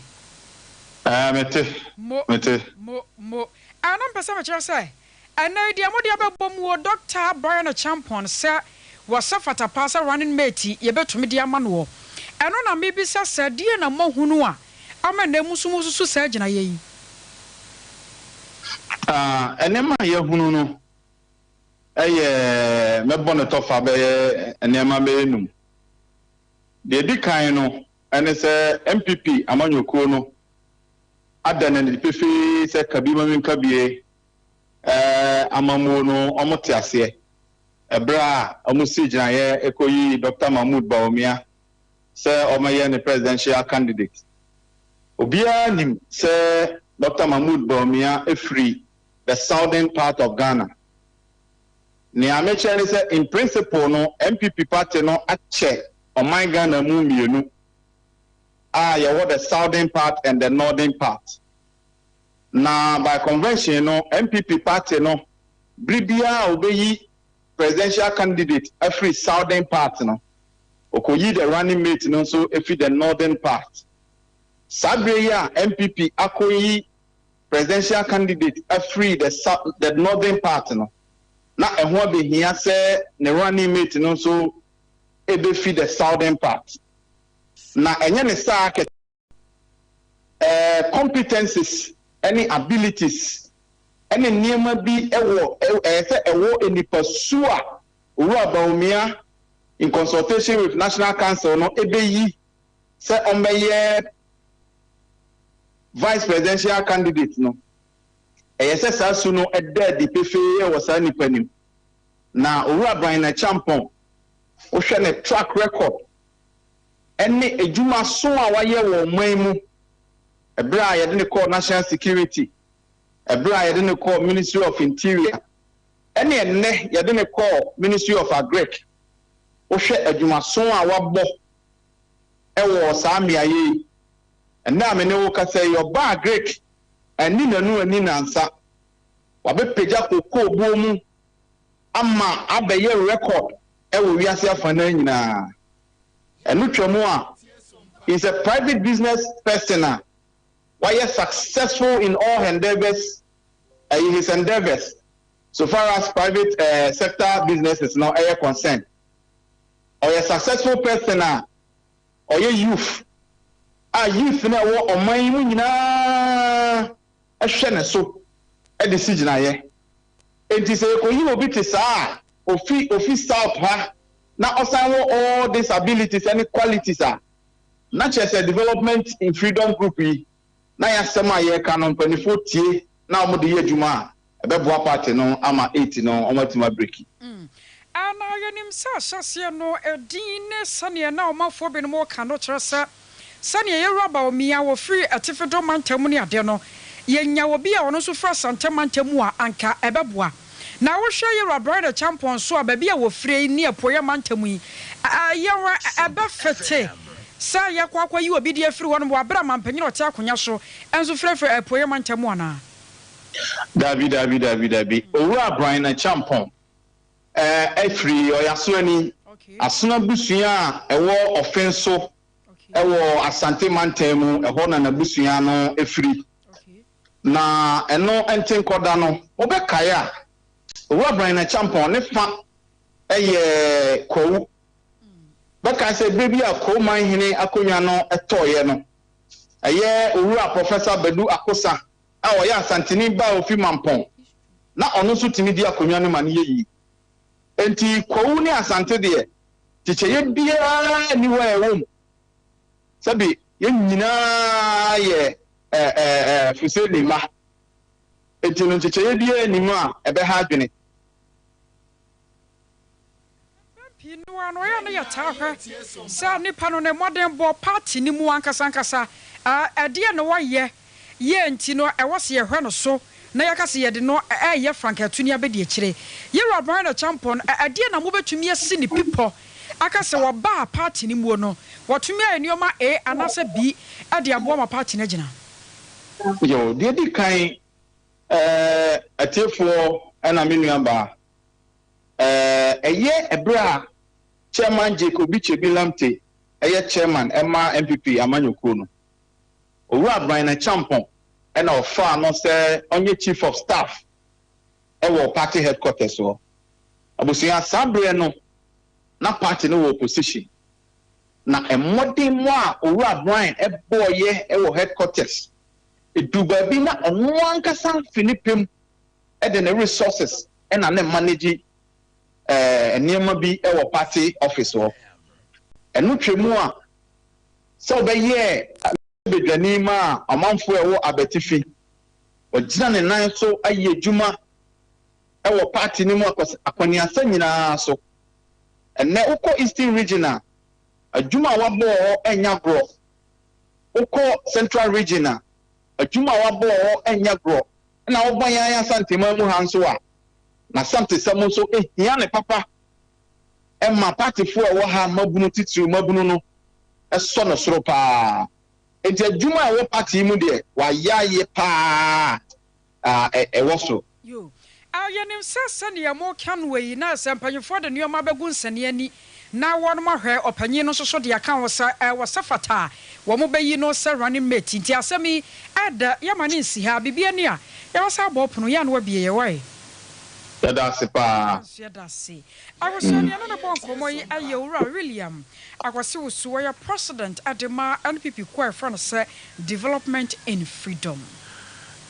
Ɛɛ mete Mo mete. mo mo ɛɛ na mepɛ sɛ mekyerɛ sɛ Ɛnnɛ yi deɛ mode abɛbɔ mu o Dɔkta Brian Acheampong sɛ wɔsɛ fata paa sɛ running mate yɛbɛtumi de ama noɔ. Ɛno na mebisa sɛ deɛn na moahunu a ama nnɛ mo nso mosusu saa gyinaeɛ yi? Ah, nneɛma a yɛahunu no yɛ, mɛbɔ no tɔfa bɛyɛ nneɛma bɛyɛ num. Deɛ ɛdi kan no ne sɛ NPP amanyɔkuo no ada no adi pefee sɛ kabi ma menka bie eh, amammuo no wɔte aseɛ. Ɛberɛ a wɔsii gyinaeɛ kɔyii Dɔkta Mahmood Bawumia sɛ ɔmmɛyɛ ne presidential candidate. Obiara nim sɛ Dɔkta Mahmood Bawumia firi the southern part of Ghana. Nea mekyerɛ ne sɛ in principle no NPP party no akyɛ ɔman Ghana mu mmienu a yɛwɔ the southern part and the northern part. Na by convention no NPP party no bere biara a obeyi presidential candidate afiri southern part no, okoyi the running mate no nso fi the northern part. Saa bere yi a NPP akoyi presidential candidate afiri the the northern part no, na ɛho abehia sɛ ne running mate no nso befi the southern part. Na ɛnyɛ ne saa kɛkɛ. Competences ne abilities ne nneɛma bi wɔ ɛyɛ sɛ ɛwɔ nipa su a Owura Bawumia in consultation with National Council no ɛbɛyi sɛ ɔmmɛyɛ Vice Presidential candidate no, ɛyɛ sɛ saa su no ɛda adi pefee wɔ saa nipa no mu. Na Owura Brian Acheampong, wohwɛ ne track record ne adwuma so a wayɛ wɔ ɔman mu, ɛberɛ a yɛde no kɔɔ National Security, ɛberɛ a yɛde no kɔɔ Ministry of Interior, ɛne ɛnnɛ yɛde no kɔɔ Ministry of Agric. Wohwɛ adwumaso a wabɔ wɔ saa mmeaeɛ yi, ɛnnɛ a me ne wo kasa yi, ɔbaa Agric anni n'anu anni nansa, wabɛpagya kokoo buo mu ama abɛyɛ record wɔ wiase afanaa nyinaa. Ɛno twa mu a, he is a private business person a wayɛ successful in all endeavours, ɛyi his endeavours so far as private eh, sector businesses no ɛyɛ concern. Ɔyɛ successful person a ɔyɛ youth a youth no a ɛwɔ ɔman yi mu nyinaa hwɛ ne so de si gyinaeɛ. Enti sɛ yɛkɔyi obi te saa a ofi ofi south ha na ɔsan wɔ all these abilities ne qualities a, na kyerɛ sɛ Development in Freedom Group yi na yɛasɛm a yɛreka no mpaninfoɔ tie na wɔde yɛ adwuma a, ɛbɛboa party no ama eight no wɔatumi abreki. Mm. Na yɛnim sɛ ahyɛaseɛ no edin ne sɛdeɛ na ɔmanfoɔ binom reka no kyerɛ sɛ sɛdeɛ Yawura Bawumia a ɔfiri Atifi Do mantam mu ne adeɛ no, yɛnya obi a ɔno nso firi Asante mantam mu a anka ɛbɛboa. Na wohwɛ Yawura Brian Acheampong nso a baabi a ɔfire yi ne Apueeɛ mantam yi, yɛn ɛbɛfete sɛ yɛkɔ akɔyi obi de afiri hɔnom wɔ aberɛ a manpanin a ɔte akonwa so nso firafira Apueeɛ mantam mu anaa? Dabi, dabi, dabi, dabi. Owura Brian Acheampong firi, ɔyɛ Asonani, Asono abusua a ɛwɔ Ɔfen so wɔ Asante mantam mu, ɛhɔ na n'abusua no firi. Na ɛno nte nkɔda no, mobɛkae a, Owura Brian Acheampong ne fa yɛ Kwawu. Bɛkae sɛ berɛ bi a Kwawu manhene akonnwa no tɔeɛ no, ɛyɛ Owura Professor Badu Akosa a ɔyɛ Asanteni ba a ofi Mampong, na ɔno nso tumi di akonnwa no ma no yɛ yie. Enti Kwawu ne Asante deɛ, kyekyɛeɛ biara nni hɔ a ɛwɔ mu. Sɛbe yɛn nyinaa yɛ Fuseni mma. Enti no nkyekyɛeɛ biara nni mu a ɛbɛha adwene. Mpɛn pii no ara no, ɛyɛ a na yɛtaa hwɛ sɛ nipa no ne mmɔdenbɔ, party no mu ankasa ankasa, ɛdeɛn na wayɛ yɛ nti no ɛwɔ sɛ yɛhwɛ no so na yɛka sɛ yɛde no reyɛ frankaatuni abɛdi akyire. Yɛwura Brian Acheampong, ɛdeɛn na mobɛtumi asi ne pipɔ aka sɛ wɔbaa party no muo no, watumi ayɛ nneɛma A anaasɛ B de aboa ma party no agyina? Yo, deɛ ɛdi kan, atiefoɔ ɛna me nuabaa, ɛyɛ ɛberɛ a Chairman Jake Obi Kyebi Lamptey ɛyɛ chairman ɛma NPP amanyɔkuo no, Owura Brian Acheampong ɛna ɔfaa no sɛ ɔnyɛ chief of staff ɛwɔ party headquarters hɔ. Abusua, saa berɛ no na party no wɔ opposition, na mmɔdenmmɔ a Owura Brian ɛbɔɔyɛ ɛwɔ headquarters, ɛduu baabi na ɔno ankasa fi ne pɛ mu ɛde ne resources ɛna ne manage nneɛma bi ɛwɔ party office hɔ. Ɛno twɛ mu a sɛ ɔbɛyɛ badwani ma a ɔmanfoɔ a ɛwɔ Abetifi, ɔgyina ne nan so ayɛ adwuma ɛwɔ party no mu akɔneasa nyinaa so. Ɛnɛ wokɔ Eastern Region a, adwuma a wabɔ wɔ hɔ ɛnyɛ agorɔ. Wokɔ Central Region a, adwuma a wabɔ wɔ hɔ ɛnyɛ agorɔ. Ɛna wobɔ yɛn Asanteman mu ha nso a, n'Asantesɛm nso ehia ne papa ɛma partyfoɔ a ɛwɔ ha mmabunu, titiriw mmabunu no ɛsɔ no soro paa. Nti adwuma a ɛwɔ party yi mu deɛ, wayɛ ayɛ paa a ɛwɔ so. Yo, yɛnim sɛ sɛdeɛ moka no yi na sɛ mpanyinfoɔ de nneɛma bɛgu nsɛnni ani na wɔnom ahwɛ ɔpanyin no nso so de aka ho sɛ ɛwɔ sɛ fata a wɔn bɛyi no sɛ running mate. Nti asɛm yi ɛda yɛma ne nsi ha biribi ani a yɛbɛsa abɔ pono yɛ ano abie yɛ wɔe. Yɛda ase paa. Nso yɛda ase. Abusua, ne bɔ nkɔmmɔ yi ɛyɛ Owura William Akwasi Wusu, wɔyɛ president ɛde ma NPP kuo a yɛfrɛ no sɛ Development in Freedom.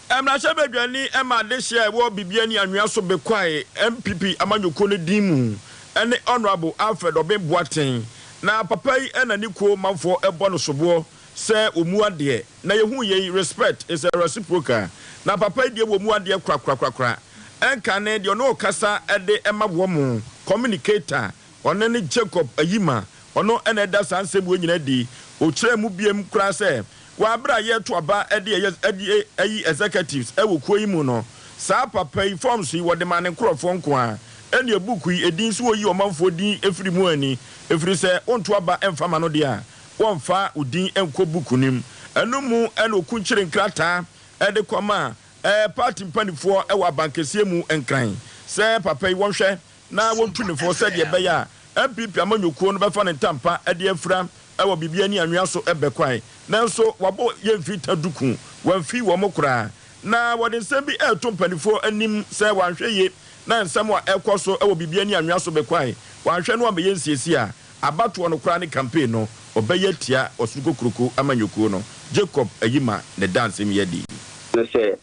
Mmarahyɛbadwani ma adehyeɛ a ɛwɔ Bibiani Anwea so Bekwae NPP amanyɔkuo no din mu ne Honourable Alfred Obeng Boateng. Na papa yi na ne kuo manfoɔ bɔ no soboɔ sɛ wɔmmu adeɛ. Na yɛhu yei, respect is a reciprocal. Na papa yi deɛ wɔmmu adeɛ korakorakorakora. Ɛnka ne deɛ ɔne ɔkasa de ma wɔ mo communicator, ɔno ne Jacob Ayima, ɔno na ɛda saa nsɛm wei nyinaa di. Ɔkyerɛɛ mu biem koraa sɛ wɔ abere a yɛreto aba de ɛyɛ de ayi executives wɔ kuo yi mu no, saa papa yi forms yi wɔde maa ne nkorɔfoɔ nko ara. Ɛnneɛ book yi edin nso wɔyi ɔmanfoɔ din firi mu ani, ɛfiri sɛ wonto aba mfa ma no deɛ a, wɔmfa wo din nkɔ book no mu. Ɛno mu na ɔkunkyere nkrataa de kɔmaa party mpanimfoɔ wɔ abankɛseɛ mu Nkran sɛ papa yi wɔnhwɛ na wɔntu ne fo sɛdeɛ ɛbɛyɛ a NPP amanyɔkuo no bɛfa ne ntampa de afira wɔ biribi ani anwea so bɛkwae. Nanso wabɔ yɛn mfiri ta duku, wamfi wɔn koraa. Na wɔde nsɛm bi reto mpanimfoɔ anim sɛ wɔanhwɛ yie na nsɛm a ɛrekɔ so wɔ biribi ani anwea so bɛkwae, wɔanhwɛ no ammɛyɛ nsiesie a, abatoɔ no koraa ne campaign no ɔbɛyɛ atia Ɔsoro Kokuroko amanyɔkuo no. Jacob Ayima na ɛda nsɛm yi adi. Ne sɛ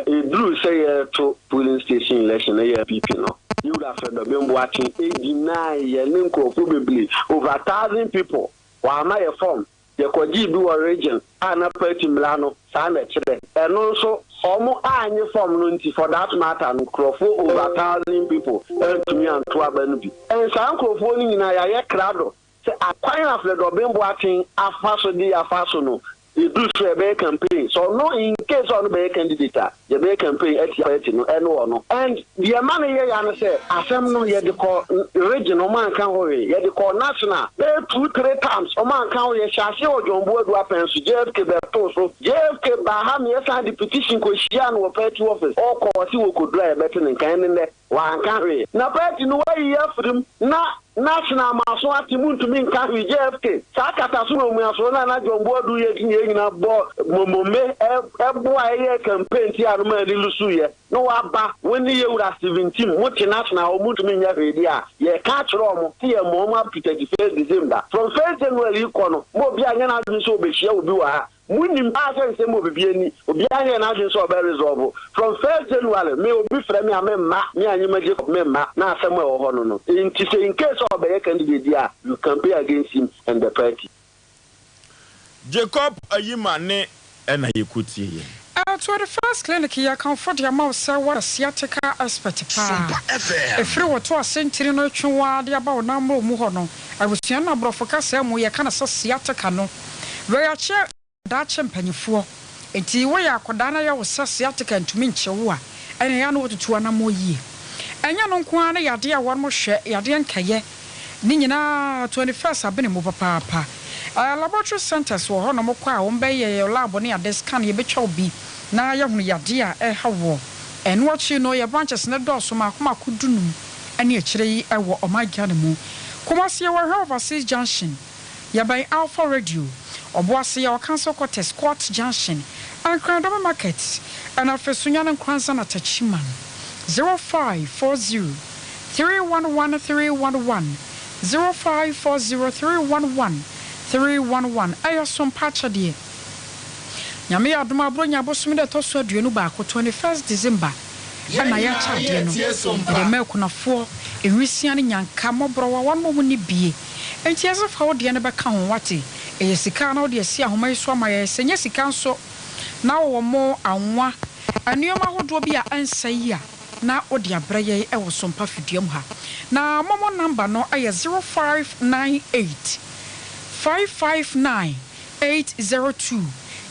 ɛduruu sɛ yɛreto polling station election no yɛ NPP no, Yewura Alfred Obeng Boakye gyinae yɛne nkurɔfoɔ bebree, over 1,000 people, wɔama yɛ form, yɛkɔgyee bi wɔ region a na party mmara no saa na ɛkyerɛ. Ɛno nso Ɔmo annye form no nti for that matter no nkurɔfoɔ over thousand people antumi anto aba no bi. And saa nkurɔfoɔ no nyinaa yɛayɛ krado sɛ akwan a Fred Obeng Boateng afa so de afa so no yɛduru so a yɛbɛyɛ campaign. Sɛ ɔno in case sɛ ɔno bɛyɛ candidate a yɛbɛyɛ campaign atia party no ɛne ɔno. And deɛ ɛma no yɛ ya ne sɛ asɛm no yɛde kɔ region ɔmo anka ho hwee, yɛde kɔɔ national bɛyɛ two three times ɔmo anka ho hwee, yɛhyɛ aseɛ wɔ John Boadu apɛn so, JFK bɛtoo so, JFK baa ha ma yɛsan de petition kɔhyiaa no wɔ party office, ɔkɔ ɔse wɔkɔduru a yɛbɛte ne nka, ɛne nnɛ wanka hwee. Na party no wayi afiri mu na national maso ate muntumi nka hwee, JFK saa kataso na omuasoɔ no a na John Boadu yɛ nti na yɛn nyinaa bɔ momome ɛboa ɛyɛɛ campaign tiaa no maa ne lusuiɛ. Na waba, wo ne yɛwura Stephen Tim, mo te national hɔ, montumi nyɛ hwee deɛ a, yɛreka akyerɛ wɔn sɛ yɛma wɔn up to 31st December. From 1st January rekɔ no, ma obiara nyɛ n'adwene sɛ ɔbɛhyia obi wɔ ha. Monim paa sɛ nsɛm wɔ biribi ani, obiara nyɛɛ n'adwene sɛ ɔbɛ resolve. From 1st January, me obi frɛ me a memma, me Anyima Jacob memma, na asɛm a ɛwɔ hɔ no no. Enti sɛ in case sɛ ɔbɛyɛ candidate deɛ a, you campaign against him and the party. Jacob Ayima ne ɛna yɛkɔtie yɛn. Ɛtoɔ de First Clinic yɛ kamfo de ama wo sɛ woayɛ sciatica expert paa. Ɛfiri wo to ase ntini no retwe wo ara de aba wo nan mmrɛw mu hɔ no, abusua no aborɔfo kasa mu yɛka no sɛ sciatica no. Wei akyɛ daakye mpanimfoɔ. Enti woyɛ akwadaa na ɛyɛ wo sɛ sciatica ntumi nkye wo a, ɛnna ɛyɛ a na woatutu anammɔn yie. Ɛnyɛ ɛno nko ara ne yadeɛ a wɔhwɛ, yadeɛ nkɛyɛ ne nyinaa 21st abene mu papaapa. Laboratory centres wɔ hɔ nom kɔ a wɔbɛyɛ yɛ lab ne ade, scan, yɛbɛtwa wo bi na yɛahunu yadeɛ a ɛreha woɔ. Ɛno akyi no yɛ branches no dɔɔso mmaako mmaako dunum ne akyire yi wɔ ɔman Ghana mu. Kumasi yɛwɔ Hwɛ Overseas Junction. Yɛbɛn Alpha Radio, Ɔboase yɛwɔ Council Quarters, Court Junction, Nkran Dɔme Market, ɛna afei Sunyani Nkoranza na Techiman. 0540 311 311, 0540 311 311 Ɛyɛ sompa akyɛdeɛ. Nyame yɛ adom a Buronya bosome da ɛtɔ so 21, 21st December, Yɛn ɛna nyinaa yɛakyɛ adeɛ no. yɛretie Yɛde Sompa. ma akunafoɔ, nwisiaa ne nyanka, mmɔborɔwa, wɔn a wɔnni bie. Enti ɛsɛ fa wo deɛ no bɛka ho, woate? Ɛyɛ sika a na wode asi ahoma yi so ama yɛn, sɛ ɛnyɛ sika nso na wowɔ mo anwa, nnoɔma ahodoɔ bi a ɛnsɛe yi a, na wode abrɛ yɛn wɔ Sompa fidua mu ha. Na momo number no yɛ 0598 559 802,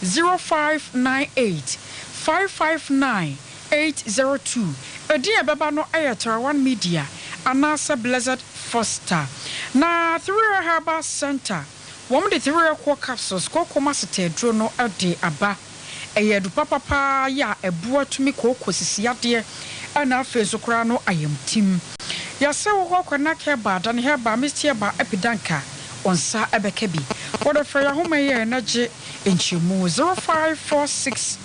0598 559 802. Edin a ɛbɛba no yɛ Terawan Media anaasɛ Blessed Foster. Na Three Herbal Centre, wɔn de Three Core Capsules, kooko mu asetɛɛduro no de aba. Ɛyɛ adu papa pa ara yɛ a ɛboa tumi kooko sisi yadeɛ ɛna afei nso koraa no ayamtim. Yɛsɛ wo hɔ Kwanak Herbal, Dane Herbal, Misty Herbal, Epidanka, wo nsa bɛka bi. Wode frɛ yɛn ahoma yi a na gye nkyerɛmu 0546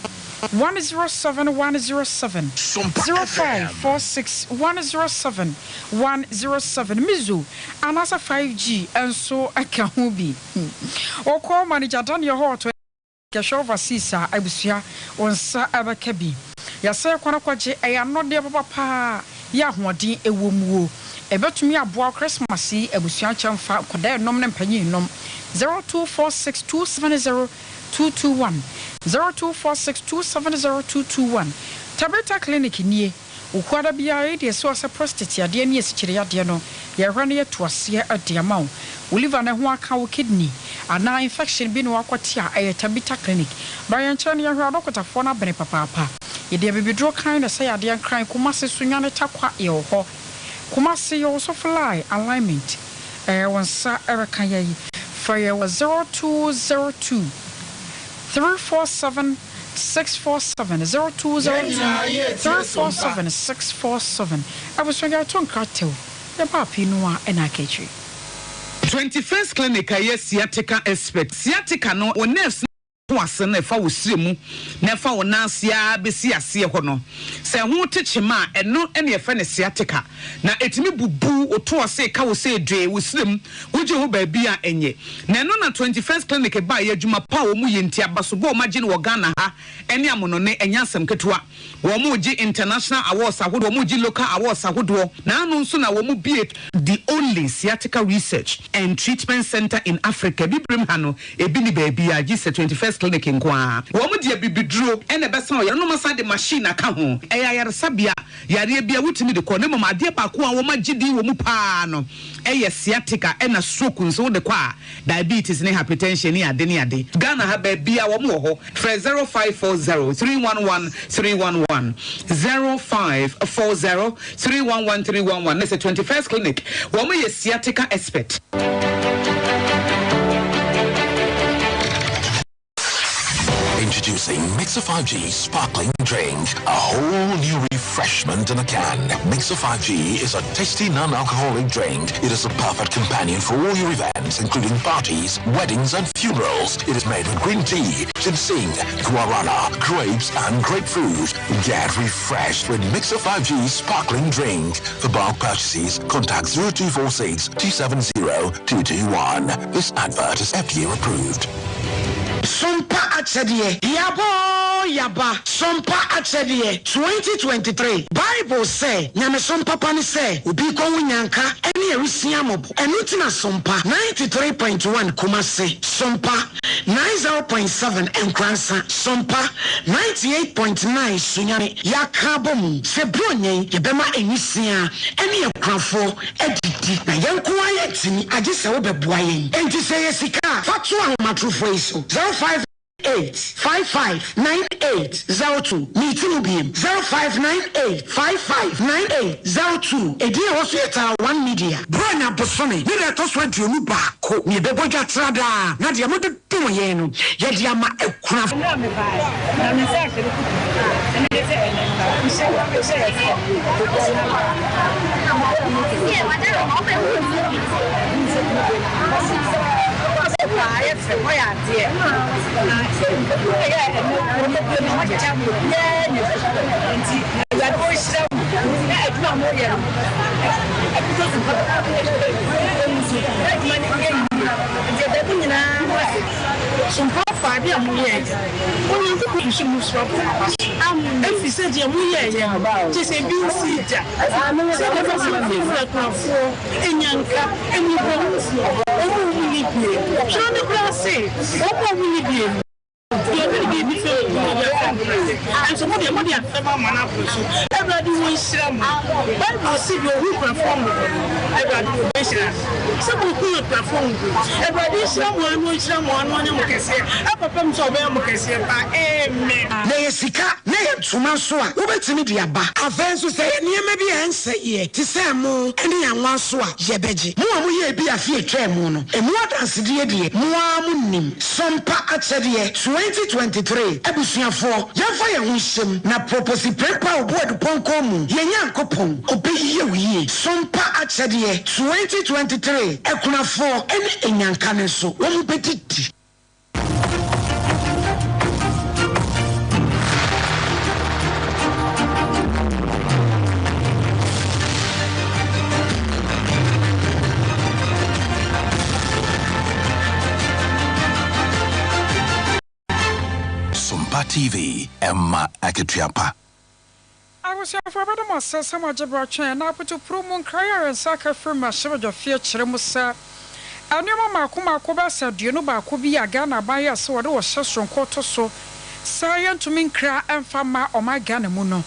107 107, 0546 107 107, Mizo anaasɛ 5G nso ka ho bi. Wokɔ Manager Daniel hɔ wɔ Kɛhwɛ overseas a abusua wo nsa bɛka bi. Yɛsɛ kwan akɔgye ɛyɛ anɔdeɛ papa paa yɛ ahoɔden ɛwɔ mu o. Ɛbɛtumi aboa wo Christmas yi abusua nkyɛ mfa nkwadaa nnom ne mpanyin nnom. 0246 270 221 0246 270 221 Tabitha Clinic nie. Okuada biara yi deɛ ɛsi hɔ sɛ prostate yadeɛ ne asikyire yadeɛ no, yɛhwɛ na yɛtu aseɛ de ama wo. Wo liver no ho aka, wo kidney anaa infection bi na woakɔte a, ɛyɛ Tabitha Clinic. Bra yɛn nkyɛn na yɛnhwɛ, adɔkotafoɔ no abene papaapa. Yɛde abibiduro kann na ɛsɛ yadeɛ Nkran, Kumasi, Sunyani, Tarkwa, yɛwɔ hɔ. Kumasi, yɛwɔ Sofolae Alignment. Ɛɛ, wo nsa reka yɛn. Frɛ yɛn wɔ 0202 347 647 Yɛn nyinaa 0202 yɛretie Sompa. 347 647 Abusua yɛreto nkratew yɛba afei no a ɛna aka akyiri. 21st Clinic a ɛyɛ sciatica expert. Sciatica no, wo nerves no to ase no ɛfa wo srɛ mu na ɛfa wo nan ase ara bɛsi aseɛ hɔ no. Sɛ ɛho te kyema a, ɛno na yɛfrɛ no sciatica. Na ɛtumi bubu wo to ase ka wo sɛ dwee wo srɛ mu, wogye ho baabi a ɛnyɛ. Na ɛno na 21st Clinic baeɛ, adwuma pa a wɔn yɛ nti, abasobɔ a wɔn agye no wɔ Ghana ha ne amonɔne, ɛnyɛ asɛm ketewa. Wɔn regye international awards ahodoɔ, wɔn regye local awards ahodoɔ. Na ano nso na wɔn bue The only sciatica research and treatment centre in Africa, Abibirem ha no, ebi nni baabiara gye sɛ 21st Clinic nko ara. Wɔn de abibiduro na ɛbɛsa ɔyare na wɔasan de machine aka ho. Ɛyɛ ayaresabea a yareɛ biara wotumi de kɔ na mmom adeɛ baako a wɔagye din wɔ mu pa ara no yɛ sciatica ɛna stroke nso wode kɔ a diabetes ne hypertension ne ade ne ade. Ghana ha baabiara wɔn wɔ hɔ. Frɛ 0540 311 311, 0540 311 311 ne sɛ 21st Clinic wɔn yɛ sciatica expert. Introducing Mixer 5G Sparkling Drink, a whole new refreshment in a can. Mixer 5G is a tasty non-alcoholic drink. It is a perfect companion for all your events, including parties, weddings and funerals. It is made with green tea, ginseng, guarana, grapes and grapefruit. Get refreshed with Mixer 5G Sparkling Drink. For bulk purchases, contact 0246 270 221. This advert is FDA approved. Sompa Akyɛdeɛ, Yaba oo yaba, Sompa Akyɛdeɛ, 2023 Bible sɛ, Nyamesom papa ne sɛ obi rekɔhu nyanka ne awisiaa mmɔbɔ. Ɛno nti na Sompa 93.1 Kumasi, Sompa 90.7 Nkoransa, Sompa 98.9 Sunyani yɛaka abɔ mu sɛ Buronya yi yɛbɛma nwisiaa ne akunafoɔ adidi. Na yɛn nko ara yɛntumi, agye sɛ wobɛboa yɛn. Enti sɛ ɛyɛ sika a, fa to ahomatorofoɔ yi so, 058 55 98 02. Meti mu biem, 0598 55 98 02. Edin a ɛwɔ so yɛ Taa One Media. Buronya bosome ne da ɛtɔ so 21 na yɛbɛbɔ dwa tra daa, na deɛ mode dom yɛn no, yɛde ama akuna. Mmerɛ a mebaeɛ, na me nsa ahyɛ me kotokuo, na mede sɛ ɛnnɛ nhyɛ hyɛ yɛ sɛ Sompa ade a moyɛeɛ. Onyankopɔn nso mu so abɔ mo aba so, ɛfiri sɛ deɛ moyɛeɛ no, kyerɛ sɛ ebi nsii da, sɛdeɛ ɛbɛyɛ a mobɛfiri akunafoɔ, nnyanka, mmɔborɔhunufoɔ, wɔn a wɔnni bie, twerɛ no koraa se, wɔn a wɔnni bie no, deɛ ɔde ne biribi fɛm no na ɔde afɛm no ase, nanso mo deɛ, mode afɛm ama no aboro so. Awurade ɔnhyira mo. Bible se, deɛ ɔhu akunafoɔ mmɔbɔ no, Awurade ɔbɛhyira no. Sɛ mohu akunafoɔ nko. Awurade nhyira mo ara na ɔnhyira mo ara na ɔnyɛ mo kɛseɛ ɛkɔpem sɛ ɔbɛyɛ mo kɛseɛ paa. Amen. Na ɛyɛ sika na ɛyɛ ntoma nso a, wobɛtumi de aba. Afei nso, sɛ ɛyɛ nneɛma bi a ɛnsɛeɛ te sɛ ɛmo ne anwa nso a, yɛbɛgye. Mo a moyɛɛ bi afe a ɛtwaa mu no, ɛmu adansedie deɛ, mo ara monim. Sompa Akyɛdeɛ 2023 Abusuafoɔ, yɛmfa yɛn ho nhyɛm na Proposi Prempeh Obuadu Pɔnkɔ mu, yɛn Nyankopɔn, ɔbɛyɛ wo yie. Sompa Akyɛdeɛ 2023 Akunafoɔ ne Anyanka no nso, wɔbɛdidi. Sompa TV, ɛma akatua pa. Abusuafo, ɛbɛda mo ase sɛ moagye bere atwɛn na apotopuro mu nkrae a yɛn nsa aka firi mmarahyɛbadwafie kyerɛ mu sɛ nneɛma mmaako mmaako bɛyɛ sɛ 21 bi a Ghana aban yɛɛ sɛ wɔde ɔhyɛ soronko to so sɛ yɛntumi nkra mfa mma ɔman Ghana mu no.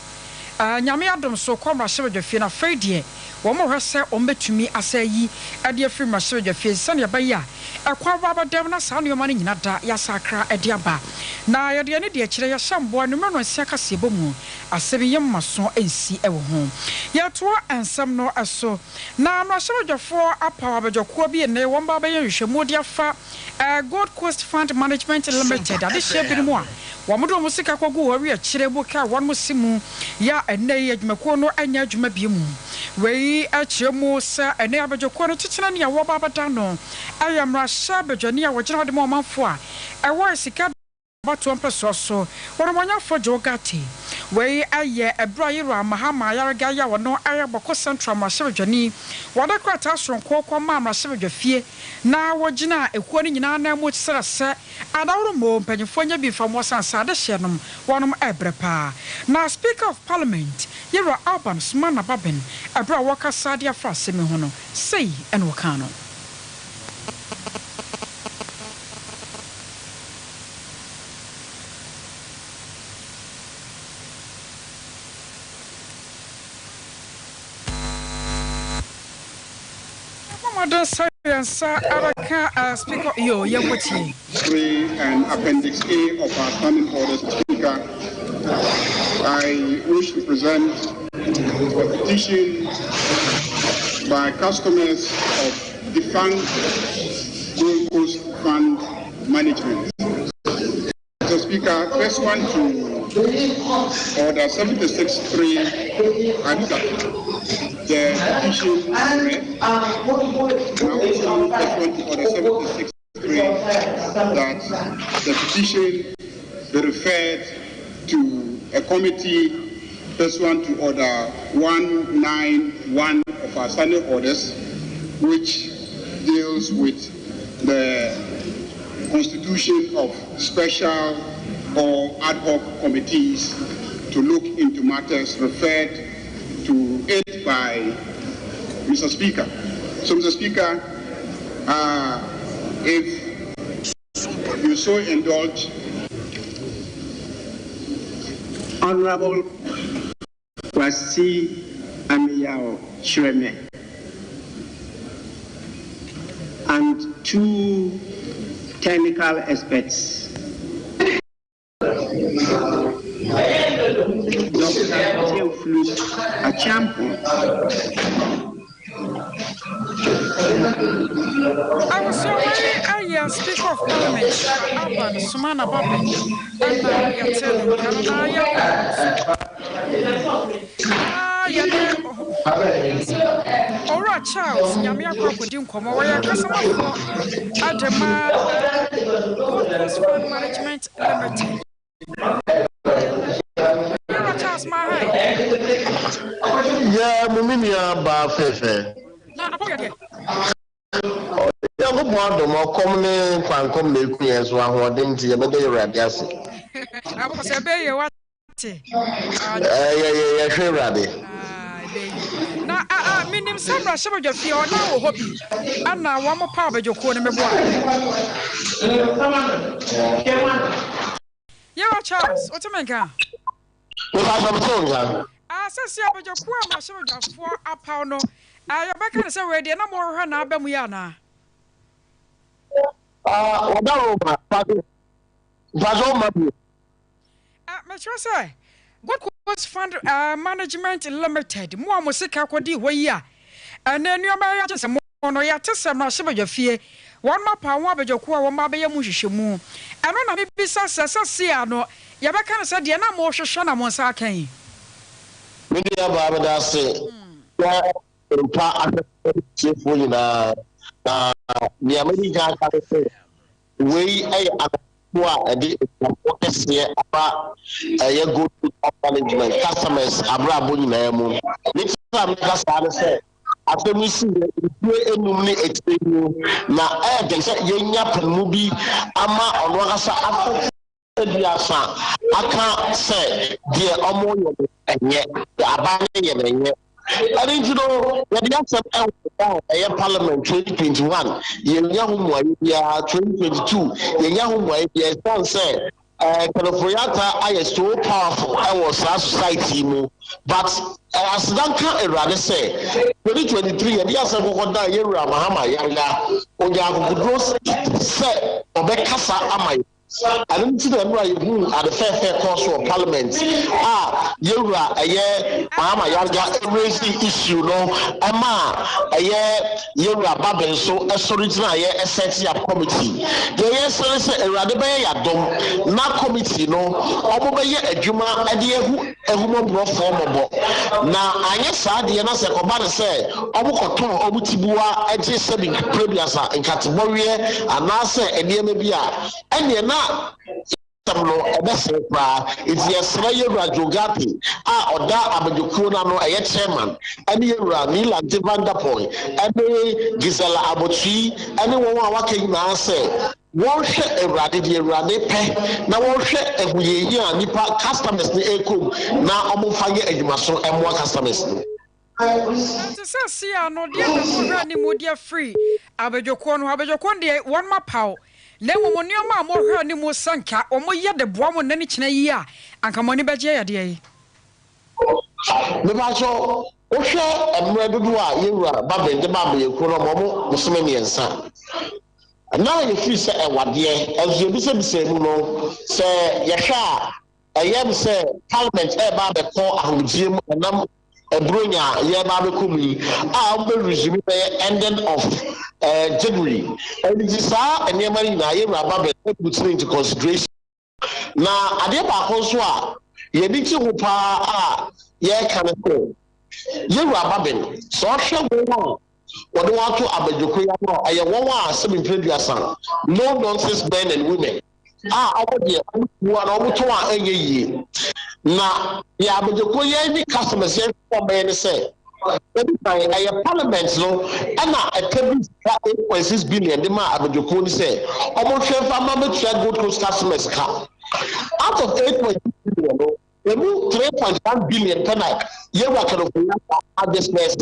Nyame adom so kɔ mmarahyɛbadwafie no afei deɛ wɔhwɛ sɛ wɔbɛtumi asa ayi de afiri mmarahyɛbadwafie sɛdeɛ ɛbɛyɛ a ɛkwan bɛba abɛdam na saa nneɛma no nyina da yɛasakra de aba. Na yɛde yɛn ani di akyire yɛhyɛ mboa anwummerɛ nnɔnsia kaseɛbɔ mu asɛm yi yɛmma so nsi wɔ ho. Yɛtoa nsɛm no so na mmarahyɛbadwafoɔ apaw abadwakuo bi nnɛ wɔn ba abɛyɛ nhwehwɛmu de afa Gold Coast Fund Management Limited adehyeɛ binom a wɔde wɔn sika kɔguu hɔ awiakyire mu kaa wɔn se mu yɛ a ɛnnɛ yi adwumakuo no nyɛ adwuma bio mu. Wei kyerɛ mu sɛ ɛnnɛ abadwakuo no kyekyena nea wɔreba abɛda no yɛ mmarahyɛ badwani a wɔgyina hɔ de ma ɔmanfoɔ a ɛwɔ sika. Abatoɔ mpɛsoa so wɔnamɔnyɛfoɔ Joe Ghartey. Wei yɛ ɛberɛ a Yewura Mahama Ayariga yi a ɔno yɛ Bawku Central mmarahyɛbadwani, wɔde krataa soronko kɔ maa mmarahyɛbadwafie na wɔgyinaa ekuo no nyinaa nan mu srɛ sɛ adaworo mmoo mpanyinfoɔ nyɛ bi mfa mmoa sane sɛ adehyeɛ nom wɔnom ɛrebrɛ paa. Na Speaker of Parliament, Yewura Alban Sumana Bagbin, ɛberɛ a wɔrekasa de afa asɛm yi ho no, sei na ɔkaa no. Yɛbɔ mmɔden sɛ yɛn nsa bɛka speaker yo yɛnkɔ tie. 3 and Appendix A of our Standing Orders, Speaker, I wish to present a petition by customers of defunct Gold Coast Fund Management. Mr. Speaker, first one to Order 76.3, I move that the petition read. And I also move pursuant to Order 76.3 that the petition be referred to a committee pursuant to Order 191 of our standing orders, which deals with the constitution of special or ad hoc committees to look into matters referred to it by Mr. Speaker. So, Mr. Speaker, if you so indulge. Honorable Kwasi Ameyaw Kyeremeh and two technical experts, Dr. Theophilus Acheampong. Abusua wei yɛ Speaker of Parliament Alban Sumana Bagbin ɛna yɛte ne nka no na yɛakɔ so na yɛne Owura Charles Nyame akɔ akɔdi nkɔmmɔ. Wɔyɛ kasamafoɔ de ma Gold Coast Fund Management Limited. Owura Charles Mahan. Yɛ mo me nua baa fɛfɛ. Na apɔ yɛ deɛ. Onyankopɔn adom, ɔkɔm ne nkwankɔm na eku yɛn so ahoɔden nti yɛbɛda yɛn Awurade ase. Abɔ sɛ ɛbɛyɛ wate. Ɛɛ yɛ yɛ yɛhwɛ Awurade. Na a a menim sɛ mmarahyɛbadwa fie hɔ na wɔ hɔ bi ɛna wɔn paw abadwakuo no meboa. Yewa Charles, wote me nka? Mepa mete wo nka. Ah, sɛsi abadwakuo a mmarahyɛbadwafoɔ apaw no, ah, yɛbɛka no sɛ wei deɛ na mohwehwɛ na aba mu yi anaa? Ah, wɔda wo ma, mpaso wo ma bio. Ah, mekyerɛ sɛ, Gold Coast Fund ah, Management Limited, mo a mo sika kɔdii hɔ yi a, ɛnɛ nneɛma yi agye sɛ mo no, yɛate sɛ mmarahyɛbadwafie, wɔnom apaw ho abadwakuo a wɔn abɛyɛ mu nhwehwɛmu. Ɛno na mebisa sɛ, sɛsi a no, yɛbɛka no sɛ deɛ na mohwehwɛ na mo nsa aka yi? Me nua baa meda ase sɛ mpa ahwɛfoɔ ne atiefoɔ nyinaa na nea mɛdi kan aka ne sɛ wei yɛ anamɔtuo a ɛde nkurɔfoɔ kɛseɛ aba ɛyɛ Gold Coast Management customers abrabɔ nyinaa mu. Ne ti a meka saa ne sɛ asɛm yi si yɛ mfie enum ne akyire yi na ɛyɛ den sɛ yɛnya panimu bi ama ɔno ankasa afo aduasa aka sɛ deɛ wɔyɛ no ɛnyɛ, deɛ aban no yɛ no ɛnyɛ. Ɛno nti no, yɛde asɛm ɛwɔ a ɛyɛ parliament 2021, yɛnya ho mmuaeɛ biara, 2022, yɛnya ho mmuaeɛ biara, ɛsiane sɛ eh, Kanofoyata ayɛ so powerful ɛwɔ saa society yi mu. But eh, aseda nka Awurade sɛ 2023 yɛde asɛm kɔkɔ dan yɛwura Mahama Yanga, ɔnya akokoduro sɛ ɔbɛkasa ama yɛn. Ɛno nti na nnora yɛhuu ade fɛɛfɛɛ kɔɔ so wɔ parliament a yɛwura ɛyɛ Mahama Yarga raise issue no ɛmaa ɛyɛ yɛwura Bagbin nso ɛsɔre gyinaeɛ ɛset up committee. Deɛ yɛsrɛ ne sɛ Awurade bɛyɛ yɛadom na committee no wɔn bɛyɛ adwuma de ahu ahummɔborɔfoɔ mmɔbɔ na anyɛ saa deɛ na sɛ ɛkɔba no sɛ wɔkɔtɔn wɔn tiboa gye sɛbi mprɛduasa nkatebɔweɛ anaasɛ nneɛma bi a, ɛnneɛ na. Asɛm no ɛbɛsɛe koraa, enti yɛsrɛ Yɛwura Joe Ghartey a ɔda abadwakuo no ano, ɛyɛ Chairman, ɛne Yɛwura Nii Lante Vanderpuye ɛne Gisela Abotui ɛne wɔn a wɔaka nyinaa sɛ wɔnhwɛ Awurade, deɛ Awurade pɛ, na wɔnhwɛ ahohiahia a nnipa, customers, no ɛrekɔ mu na wɔmfa nyɛ adwumaso mmoa customers no. Te sɛ Sia no, deɛn na mohwɛ anim de afiri abadwakuo no hɔ? Abadwakuo no deɛ, wɔnom apaw, na mmom nneɛma a mohwɛ anim sɛ anka wɔyɛ de boa mo nnɛ ne kyena yi a anka mo ani bɛgye yɛ deɛn? Mepakyɛw, wohwɛ mmerɛ dodoɔ a yɛn wura Babin de maa abadwakuo no a, ɔma wɔn bosome mmiɛnsa. Na yɛfiri sɛ ɛwadeɛ, nso yɛbisabisaa mu no, sɛ yɛhwɛ a, ɛyɛ me sɛ Parliament reba abɛkɔ ahomegyeɛ mu ɛnam Buronya a yɛreba abɛkɔ mu yi a wɔbɛ resume bɛyɛ ending of eh, January. Ɛno nti saa nneɛma no nyinaa yɛwura ba bɛ put no into consideration. Na adeɛ baako nso a yɛni gye ho paa a yɛreka no sɛ yɛwura Babin sɛ ɔhwɛ wɔn a wɔde wɔn ato abadwoko yi ano a ɛyɛ wɔn a sɛbi mfeɛ aduasa no nonsense men and women a wɔn deɛ wɔn bu a na wɔn tɔn a ɛnyɛ yie na deɛ abadwako yɛn ne customers yɛn wɔn bɛyɛ ne sɛ ɛdi kan ɛyɛ parliament no ɛna ɛka bi sika eight point six billion de ma abadwako no sɛ wɔn hwɛ nfa ma bɛtua gold coast customers ka out of eight point six billion no emu three point one billion pɛ na yɛwura kanofo yɛ adisperse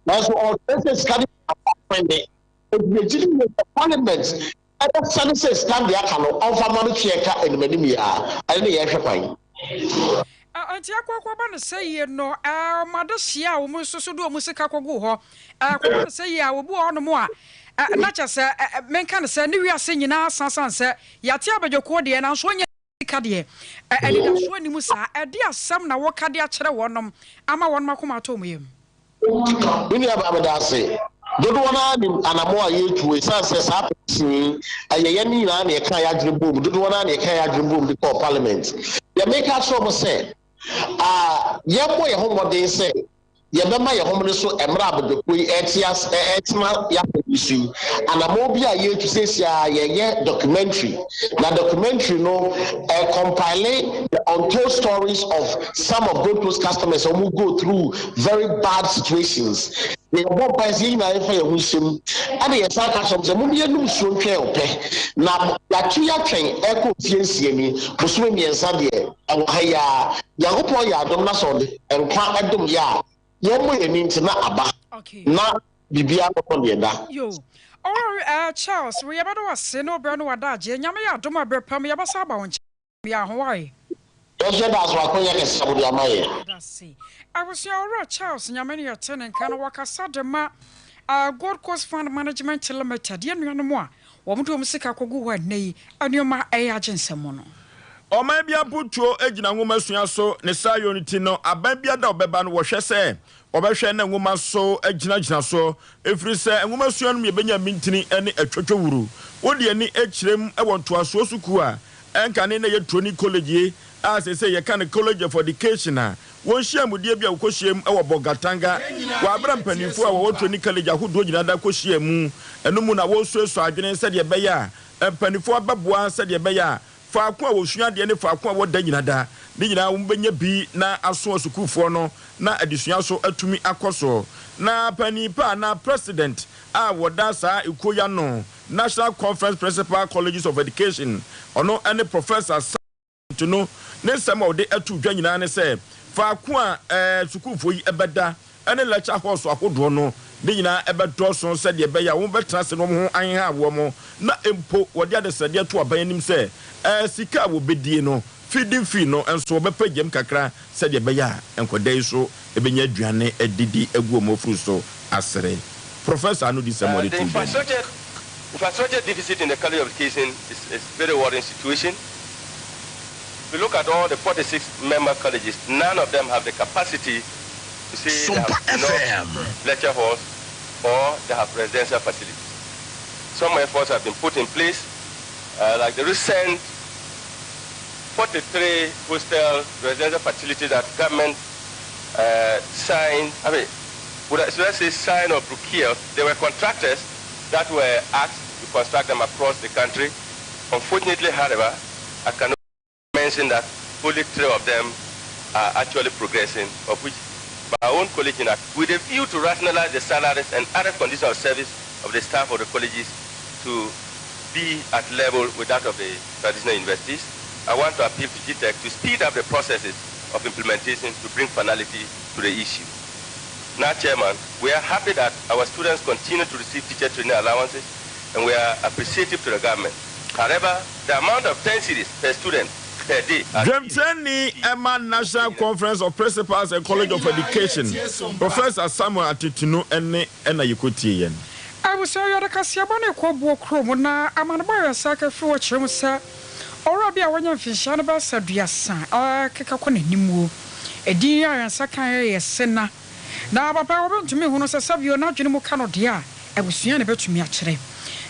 nanso ɔtɛ sɛ sika de akɔfɛn de ebi gyidi yɛ parliament Ɛbɛsɛ no sɛ sika deɛ aka no ɔmfa mma no tua ɛka anim anim yi ara. Ɛno ne yɛrehwɛ kwan. Enti akɔ akɔba no sɛ yie no, wɔn adehyeɛ a wɔn nso so de wɔn sika kɔguu hɔ, akɔba no sɛ yie a, obi wɔ hɔnom a, na kyerɛ sɛ, menka no sɛ, ne wiase nyinaa asa sane sɛ yɛate abadwakuo deɛ, nanso ɔnnya sika deɛ, anidasoɔ nni mu saa. Ɛdeɛn asɛm na woka de akyerɛ wɔnom ama wɔnom akoma atɔ wɔn yam? Me nuabaa meda ase. Dodoɔ no ara nim anammɔn a yɛretu ɛsiane sɛ saa petition yi ɛyɛ yɛn nyinaa na yɛkaa yɛn adwene boom, dodoɔ no ara na yɛkaa yɛn adwene boom de kɔɔ parliament. Deɛ meka akyerɛ wɔn sɛ ah, yɛmmɔ yɛn ho mmɔden sɛ yɛbɛma yɛn homene so mmerɛ a abadwakuo yi ɛrete ase ɛretena yɛn asɛm yi so yi. Anammɔn bi a yɛretu seesei ara yɛreyɛ documentary na documentary no ɛcompile the untold stories of some of Gold Coast customers a wɔn go through very bad situations. Na yɛbɔ mpae sɛ yɛn nyinaa yɛmfa yɛn ho nhyɛ mu. Ɛna yɛsan ka kyerɛ wɔn sɛ mom yɛnnom nsuo ntwɛn ɔpɛ. Na yɛato yɛatwɛn ɛrekɔ mfeɛ nsia ni, bosome mmiɛnsa deɛ ɛwɔ ha yi ara. Nyankopɔn yɛ adom na sɛ ɔde nkwa dom yɛ a, yɛmmɔ yɛn ani nti na aba. Na biribiara bɛkɔ deɛ da. Yo. Owura eh, Charles, yɛbɛda wo ase ne wo berɛ ne w'adagyeɛ. Nyame yɛ adom a berɛ pa mu yɛbɛsan aba wo nkyɛn. Yɛ ahowae. Yɛnhwɛ da so akonya kɛse a wode ama yɛn. Yɛdase. Abusua Owura Charles Nyame ne yɛte ne nka no wɔkasa de ma Gold Coast Fund Management Limited yɛn nuanom a wɔn de wɔn sika kɔgu hɔ a nnɛ yi nneɛma ɛyɛ agye nsam no. Ɔman bi apotuo gyina nwomasua so, ne saa yɔ no ti no, aban biara a ɔbɛba no wɔhwɛ sɛ Wɔbɛhwɛ na nwoma so agyinagyina so, ɛfiri sɛ nwomasua no mu yɛbɛnya mintini ne atwotwowuru. Wode ani kyerɛ mu wɔ ntoasoɔ sukuu a ɛnkane na ɛyɛ Troni College yi a seesei yɛka no College of Education a wɔn nhyiamudie bi a wɔkɔhyiam wɔ Bolgatanga wɔ aberɛ a mpanimfoɔ a wɔwɔ Troni College ahodoɔ nyinaa da kɔhyiaa mu. Ɛno mu na wɔresuasua adwene sɛdeɛ ɛbɛyɛ a mpanimfoɔ bɛboa sɛdeɛ ɛbɛyɛ a Faako a wɔsua adeɛ ne faako a wɔda nyina da, ne nyinaa wɔbɛnya bi na aso asukuufoɔ no na adesua so atumi akɔ so. Na panin pa anaa president a wɔda saa ekuo yi ano, National Conference Principal Colleges of Education, ɔno ne Professor Sam no, ne nsɛm a ɔde ato dwa nyinaa ne sɛ faako a sukuufoɔ yi bɛda ne lecture halls ahodoɔ no, ne nyinaa bɛdɔɔso sɛdeɛ ɛbɛyɛ a wɔbɛtena ase na wɔn ho aheha wɔn, na mpo wɔde adesrɛdeɛ to aban anim sɛ sika a wɔbɛdie no, feeding fee no nso wɔbɛpagyam kakra sɛdeɛ ɛbɛyɛ a nkwadaa yi nso bɛnya aduane adidi agu wɔn afuru so asere. Professor ano di sɛm a ɔde The too dwa ni. infrastructure infrastructure deficit in the College of Education is is very worrying situation. If you look at all the 46 member colleges, none of them have the capacity to say they have Sompa enough FM. lecture halls or they have residential facilities. Some efforts have been put in place, uh, like the recent 43 hostel residential facilities that government uh, signed, I mean, would I, should I say sign or procured? There were contractors that were asked to construct them across the country. Unfortunately, however, I cannot mention that only three of them are actually progressing, of which my own college in with a view to rationalize the salaries and other conditions of service of the staff of the colleges to be at level with that of the traditional universities. I want to appeal to GTEC to speed up the processes of implementation to bring finality to the issue. Now, Chairman, we are happy that our students continue to receive teacher training allowances and we are appreciative to the government. However, the amount of 10 cedis per student per day. Dwamtenani ma National Conference of Principals and College of Education, Professor Samuel Atetunu ne na yɛkɔtie yɛn. Abusua yɛde kaseɛbɔ no rekɔ boɔ kurom na amanebɔ a yɛsan ka firi hɔ kyerɛ mu sɛ ɔwura bi a wanya mfinhyia no bɛyɛ sɛ aduasa rekeka kɔ n'anim wuo. Edin a yɛn nsa kaeɛ yɛ Sena. Na papa yi wɔbɛntumi nhunu sɛ sɛbio n'adwene mu ka no deɛ a abusua na ɛbɛtumi akyerɛ.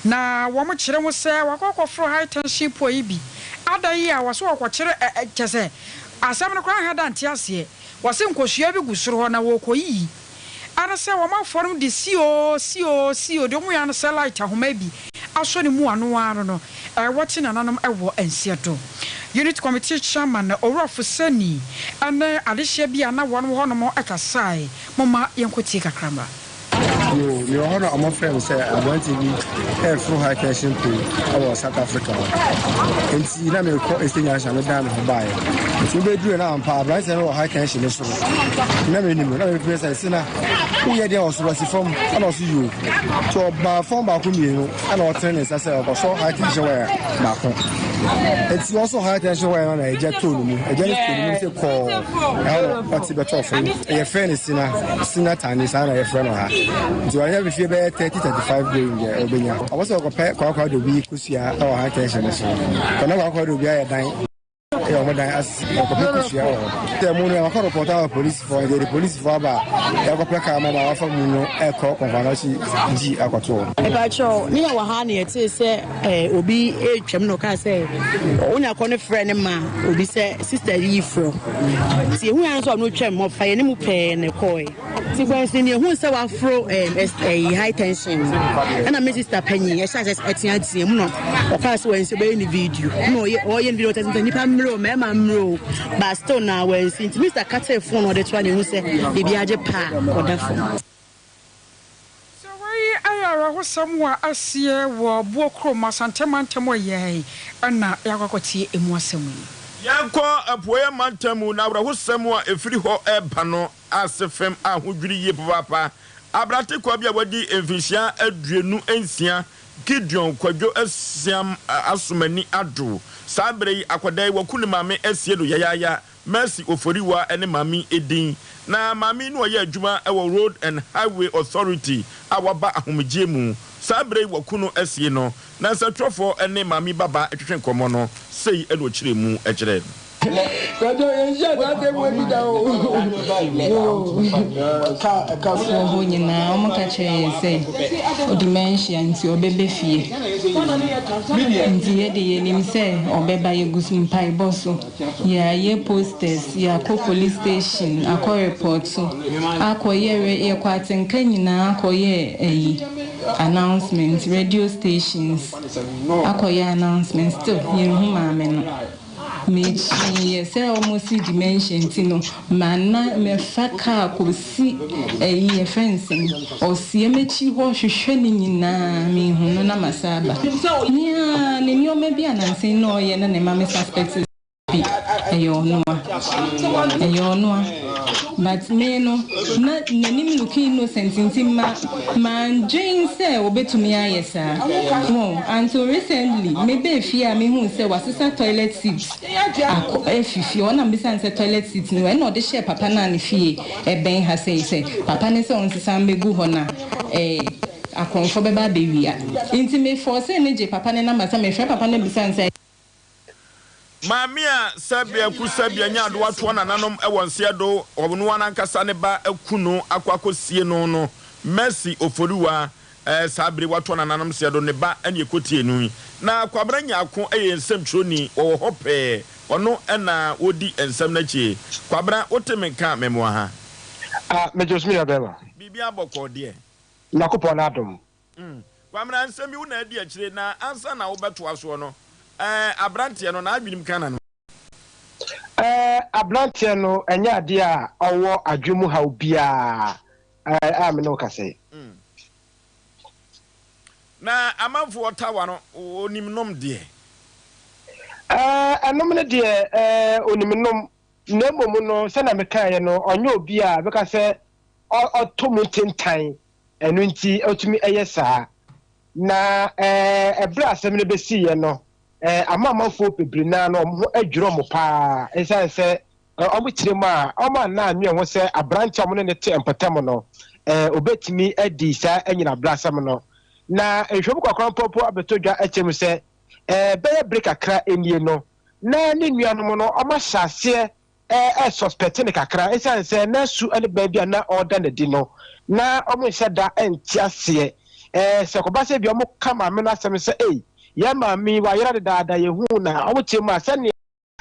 Na wɔn kyerɛ mu sɛ wakɔ akɔforo high tension pole yi bi ada yi a wɔse wɔkɔkyere ɛ ɛ kyerɛ sɛ asɛm no koraa nha da nte aseɛ. Wɔse nkosua bi gu soro hɔ na wɔrekɔyiyi. Ɛne sɛ wɔn afɔrem de si oo, si oo, si oo, deɛ wɔyɛ ara ne sɛ light ahoma bi asɔ ne mu ano ara no no, wɔte nananom wɔ nseɛ do. Unit Committee Chairman Owura Fuseni ne adehyeɛ bi a na wɔn wɔ hɔnom kasae. Momma yɛnkɔtie kakra mmra. Yoo, mewɔ hɔ na wɔfrɛɛ me sɛ aberanteɛ bi reforo high tension pole wɔ South Africa hɔ. Nti na merekɔ Eastern Junction medan me ho baeɛ. Nti wobɛduru na ampa aberanteɛ no wɔ high tension no soro. Na menim no, na mepɛ sɛ sɛ na woyɛ deɛ wɔ soro asi fam ɛna ɔso yoo. Nti ɔbaa fam baako mmienu ɛna ɔtene ne nsa sɛ ɔkɔsɔ high tension wire baako. Nti ɔsɔ high tension wire no na ɛgya too ne mu. Ɛgya no too ne mu sɛ kɔɔ ɛhɔ na ɔte bɛtɔɔ fam. Yɛfrɛ no Sina, Sina Tani, saa na yɛfrɛ no ha. Nti wanya mfie bɛyɛ 30, 35 going deɛ ɔbɛnya. Ɔpɛ sɛ ɔkɔpɛ kwaakwa do bi kosua wɔ high tension no so. Kɔnɔ kwaakwa do bi ayɛ dan, yɛ ɔmo dan asisi, ɔkɔpɛ kosua wɔ hɔ. Sɛ mu no yɛkɔ report ama polisifoɔ, nti yɛde polisifoɔ aba a yɛakɔpɛ kaa ma ma wafa mu no ɛkɔ Kɔmfo-Anokye G akɔto hɔ. Mepakyɛw, ne yɛ wɔ ha na yɛtee sɛ Eh, obi retwam na ɔkaa sɛ onya kɔ no frɛ ne ma obi sɛ sister yi frɛ wo. Nti ehu ya nso ɔno twam ɔfa yɛn mu pɛɛ na ɛkɔɛ. Nti kwansin ne ehu sɛ waforo eh, high tension. Ɛna me sister panyin ɛhyɛ asɛ ɛteatea mu na ɔkaa sɛ wɔn nsi ɔbɛyɛ ne video. Na ɔyɛ ɔyɛ ne video ɔtɛ sɛ nipa mmerɛ o mmarima mmerɛ o but still na wɔnsi. Nti me sister katee phone ɔde toa na ehu sɛ biribi agye paa ɔda fam. Sɛ wei yɛ awerɛhosɛm a asie wɔ Boɔ kurom, Asante mantam a yɛn na yɛakɔ akɔtie ɛmu asɛm yi. Yɛnkɔ Apueeɛ mantam mu na awerɛhosɛm a ɛfiri hɔ reba no ase fam a ho dwiri yie papaapa. Aberantekwaa bi a wadi mfinhyia 26, Gideon Kwadwo Asiam Asomani Addo, saa berɛ yi akwadaa yi wɔaku ne maame asie no yayaaya Mercy Oforiwa ne maame yi din. Na maame yi na ɔyɛ adwuma wɔ Road and Highway Authority a waba ahomegyeɛ mu. Saa berɛ yi wɔko no asie no, na nsɛntwerɛfoɔ ne maame yi babaa retwetwe nkɔmmɔ no, sei na ɔkyerɛɛ mu kyerɛɛ no. Kwadwo yɛnhyia saa table bi da o. Wɔ hɔ nyinaa wɔka kyerɛɛ yɛn sɛ dementia nti ɔbɛba fie. Nti yɛde yɛnim sɛ ɔbɛba yɛgu mpaebɔ so. Yɛayɛ posters, yɛakɔ police station akɔ repɔto, akɔ yɛ yɛkɔ atenka nyinaa akɔ yɛ ayi announcement, radio stations akɔ yɛ announcement still yɛnhu maame no. Mekyiiɛ sɛ ɔmo se dementia nti no mana mɛfa car kɔsi ayi yɛfrɛ no sɛn ɔseɛ m'akyi hɔ hwehwɛ no nyinaa menhu no na masa aba. Me ara ne nneɛma bi a nansa yi na ɔyɛ no na ɛma me suspect bi ɛyɛ ɔno a ɛyɛ ɔno a but me no na n'anim look innocent nti ma mandwen sɛ obetumi ayɛ saa wɔn until recently mebɛɛ fie a mehuu sɛ wasesa toilet seat akɔ afi fie hɔ na mebisa no sɛ toilet seat no ɛna ɔde hyɛɛ papa no a ne fie ɛbɛn ha sei sɛ papa no sɛ ɔnsesa mmɛgu hɔ na ɛɛ Akorɔmfoɔ bɛba abɛwia. Nti me forcee no gyee papa no number sɛ mefrɛ papa no abisa no sɛ. Maame a sɛbea ku sɛbea nya adowa toa nananom wɔ nseɛ do ɔno ara ankasa ne ba aku no akɔ akɔsie no no Mercy Oforiwa saa bere watoa nananom seɛ do ne ba ne ɛkɔtie no yi na Kwabena Nyarko yɛ nsɛmtwerɛni wɔwɔ hɔ pɛɛ ɔno na ɔdi nsɛm no akyi Kwabena wote me nka a memmoa ha. Ah, megye so me nua bɛrima. Biribiara bɔkɔɔ deɛ. Nyankopɔn n'adom. Mm. Kwamina, nsɛm bi wo na adi akyire, na ansa na wobɛtoa soɔ no, ɛɛ, aberanteɛ no, n'adwenem ka na no. Aberanteɛ no, ɛnyɛ adeɛ a ɔwɔ adwene mu haw biara a me ne wo kasa yi. Na amanfoɔ tawa no, ɔnim nom deɛ? Ɛɛ, ɛnom no deɛ, ɛɛ, ɔnim nom. Na mmom no, sɛdeɛ mekaeɛ no, ɔnyɛ obi a bɛka sɛ ɔtɔ mu ntentan, ɛno nti ɔtumi yɛ saa. Na ɛɛ, ɛberɛ a asɛm no bɛsiiɛ no, ɛɛ, ama amanfoɔ bebree no ara no, wɔn ho adwiri wɔn pa ara, ɛsiane sɛ wɔn kyerɛ mu a, wɔn anna anwene ho sɛ aberanteɛ a wɔne no te mpɔtam no, ɛɛ, ɔbɛtumi adi saa anyinabrasɛm no. Na nhwehwɛmu kakra mpo abɛtɔ dwa akyerɛ mu sɛ, ɛɛ, bɛyɛ bere kakra nie no, na ne nuanom no wɔahyɛ aseɛ ɛɛsɔspɛte no kakra ɛsiane sɛ na su ne ban bi a na ɔreda no adi no, na wɔnhyɛ da nte aseɛ. Ɛɛ, sɛ ɛkɔba sɛ ebia wɔka maame no asɛm sɛ, Ei, yɛn maame yi, wayera dedaada, yɛhuu no a, wɔkyerɛ mu a, sɛnea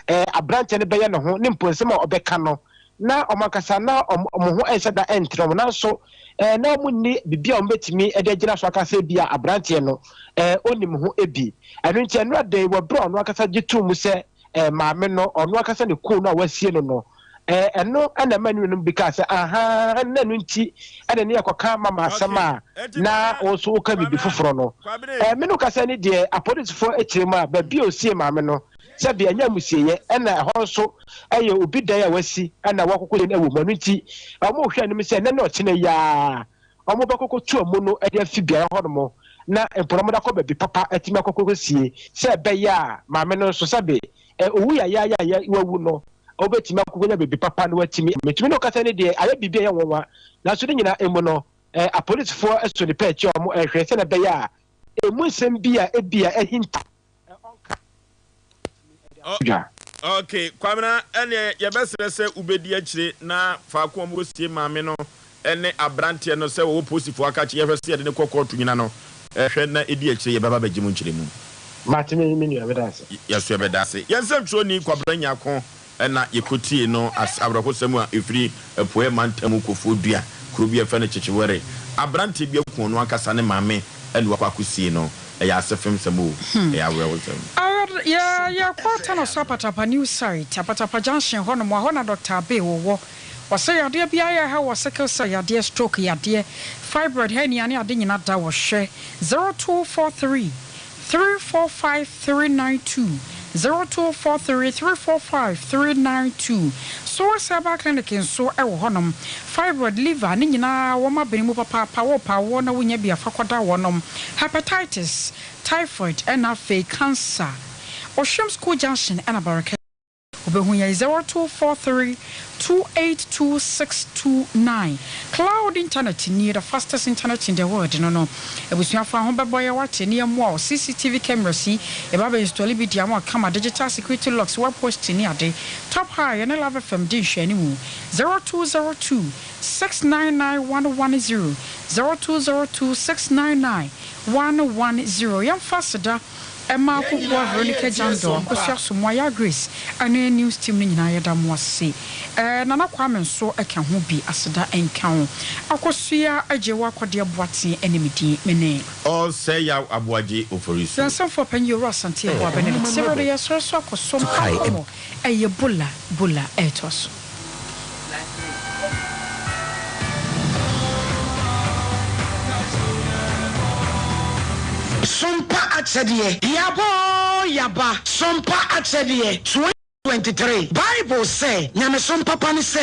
ɛɛ aberanteɛ no bɛyɛ ne ho ne mpo nsɛm a ɔbɛka no, na wɔn ankasa na wɔn ho nhyɛ da ntere wɔn. Nanso, ɛɛ na wɔnni biribi a wɔbɛtumi de agyina so aka sɛ ebia aberanteɛ no, ɛɛ ɔnim ho bi. Ɛno nti, ɛno da yi, wɔ berɛ a ɔno ankasa gye too mu sɛ ɛɛ maame no, ɔno ankasa ne kuo no a wasie no no, ɛɛ ɛno na ɛma ne nuanom bi kaa sɛ, Ahaa, na ɛno nti ɛna ne yɛkɔka mama asɛm a na wo nso woka biribi foforɔ no. Ɛɛ me no kasa ni deɛ, apolisifoɔ kyerɛ mu a, baabi a ɔsie maame no, sɛbi ɛnyɛ amusieeɛ, ɛna ɛhɔ nso ɛyɛ obi dan a wasi ɛna wakɔkɔ no wɔ mu, ɛno nti wɔrehwɛ anim sɛ nnɛ ne ɔkyena yi ara wɔbɛkɔkɔtu amu no de afi beaeɛ hɔnom na mpo na wɔde akɔ baabi papa atumi akɔkɔsie sɛ ɛbɛyɛ a maame no nso sɛbe owu yayaaya a wawu no ɔbɛtumi akɔkɔnya baabi papa na watumi. Metumi ne wo kasa no deɛ ayɛ biribi a ɛyɛ nwanwa, nanso ne nyinaa mu no apolisifoɔ asɔ nipa akyi a wɔrehwɛ sɛdeɛ ɛbɛyɛ a ɛmu nsɛm bi a ebia ahinta ɔnka no dwa. Ok Kwabena ɛneɛ yɛbɛsrɛ sɛ wobɛdi akyire na faako a wɔkɔsie maame no ne abranteɛ no sɛ wɔwɔ posifoɔ akakye yɛhwɛ sɛ yɛde no kɔ kɔɔto nyina no hwɛ na ɛdi akyire yɛbɛba abɛgye mu nkyerɛmu. Mate me nua meda ase. Yɛso yɛbɛda ase. Yɛn nsɛmtwerɛni Kwabena Nyarko na yɛkɔtiee no as awerɛhosɛm a ɛfiri Apueɛ Mantam Kofoɔ Dua kuro bi a yɛfrɛ no Kyekyewere. Abranteɛ bi aku ɔno ankasa ne maame na wakɔ akɔsie no. Ɛyɛ asefem sɛm o, ɛyɛ awerɛhosɛm. Awurade, yɛ yɛkɔ Tanoso Apatapa new site, Apatapa junction hɔ nom, ɛhɔ na Doctor Abbey wɔ wɔ. Ɔsɛ yadeɛ biara yɛ ha wɔ sickle cell yadeɛ, stroke yadeɛ, fibroid, hernia ne ade nyina da wɔ hwɛ 0243 345 392, 0243 345 392. Source Herbal Clinic nso wɔ hɔ nom, fibroid, liver ne nyinaa wɔn abene mu papaapa, wo pa awoɔ na wo nya bi a fa kɔda wɔnom, hepatitis, typhoid ɛna afei cancer. Ohwim School Junction ɛna Baraka. Wobɛhu yɛn 0243 282 629. Cloud internet nie, the fastest internet in the world no no. Abusua fa ho bɛbɔ yɛ wate ne yɛmmoa wo. CCTV cameras yi, yɛba abɛ install bi de ama wo kama, digital security locks, web hosting ne ade. Top High, yɛne Love FM di nhwɛanimu. 0202 699 110, 0202 699 110. Yɛmfa aseda. Ɛma Kokoa Veronica Jandor, Akosua Asomoah, Yaa Grace ne News Team no nyinaa yɛda mo ase. Nana Kwame nso ka ho bi, aseda nka wo. Akosua Agyewa Kɔdeɛ Boateng ne me din, me ne. Ɔsɛe Yaw Aboagye Oforisuo. Yɛn nsɛmfoɔ panyin Owura Asante Yeboah Benedict Sɛ berɛ no yɛsɔre so akɔ so mpa nkɔmmɔ ɛyɛ Bola Bola ɛretoa so. Sompa akyɛdeɛ, Yaba oo yaba, Sompa akyɛdeɛ, 2023 Bible sɛ, Nyamesom papa ne sɛ.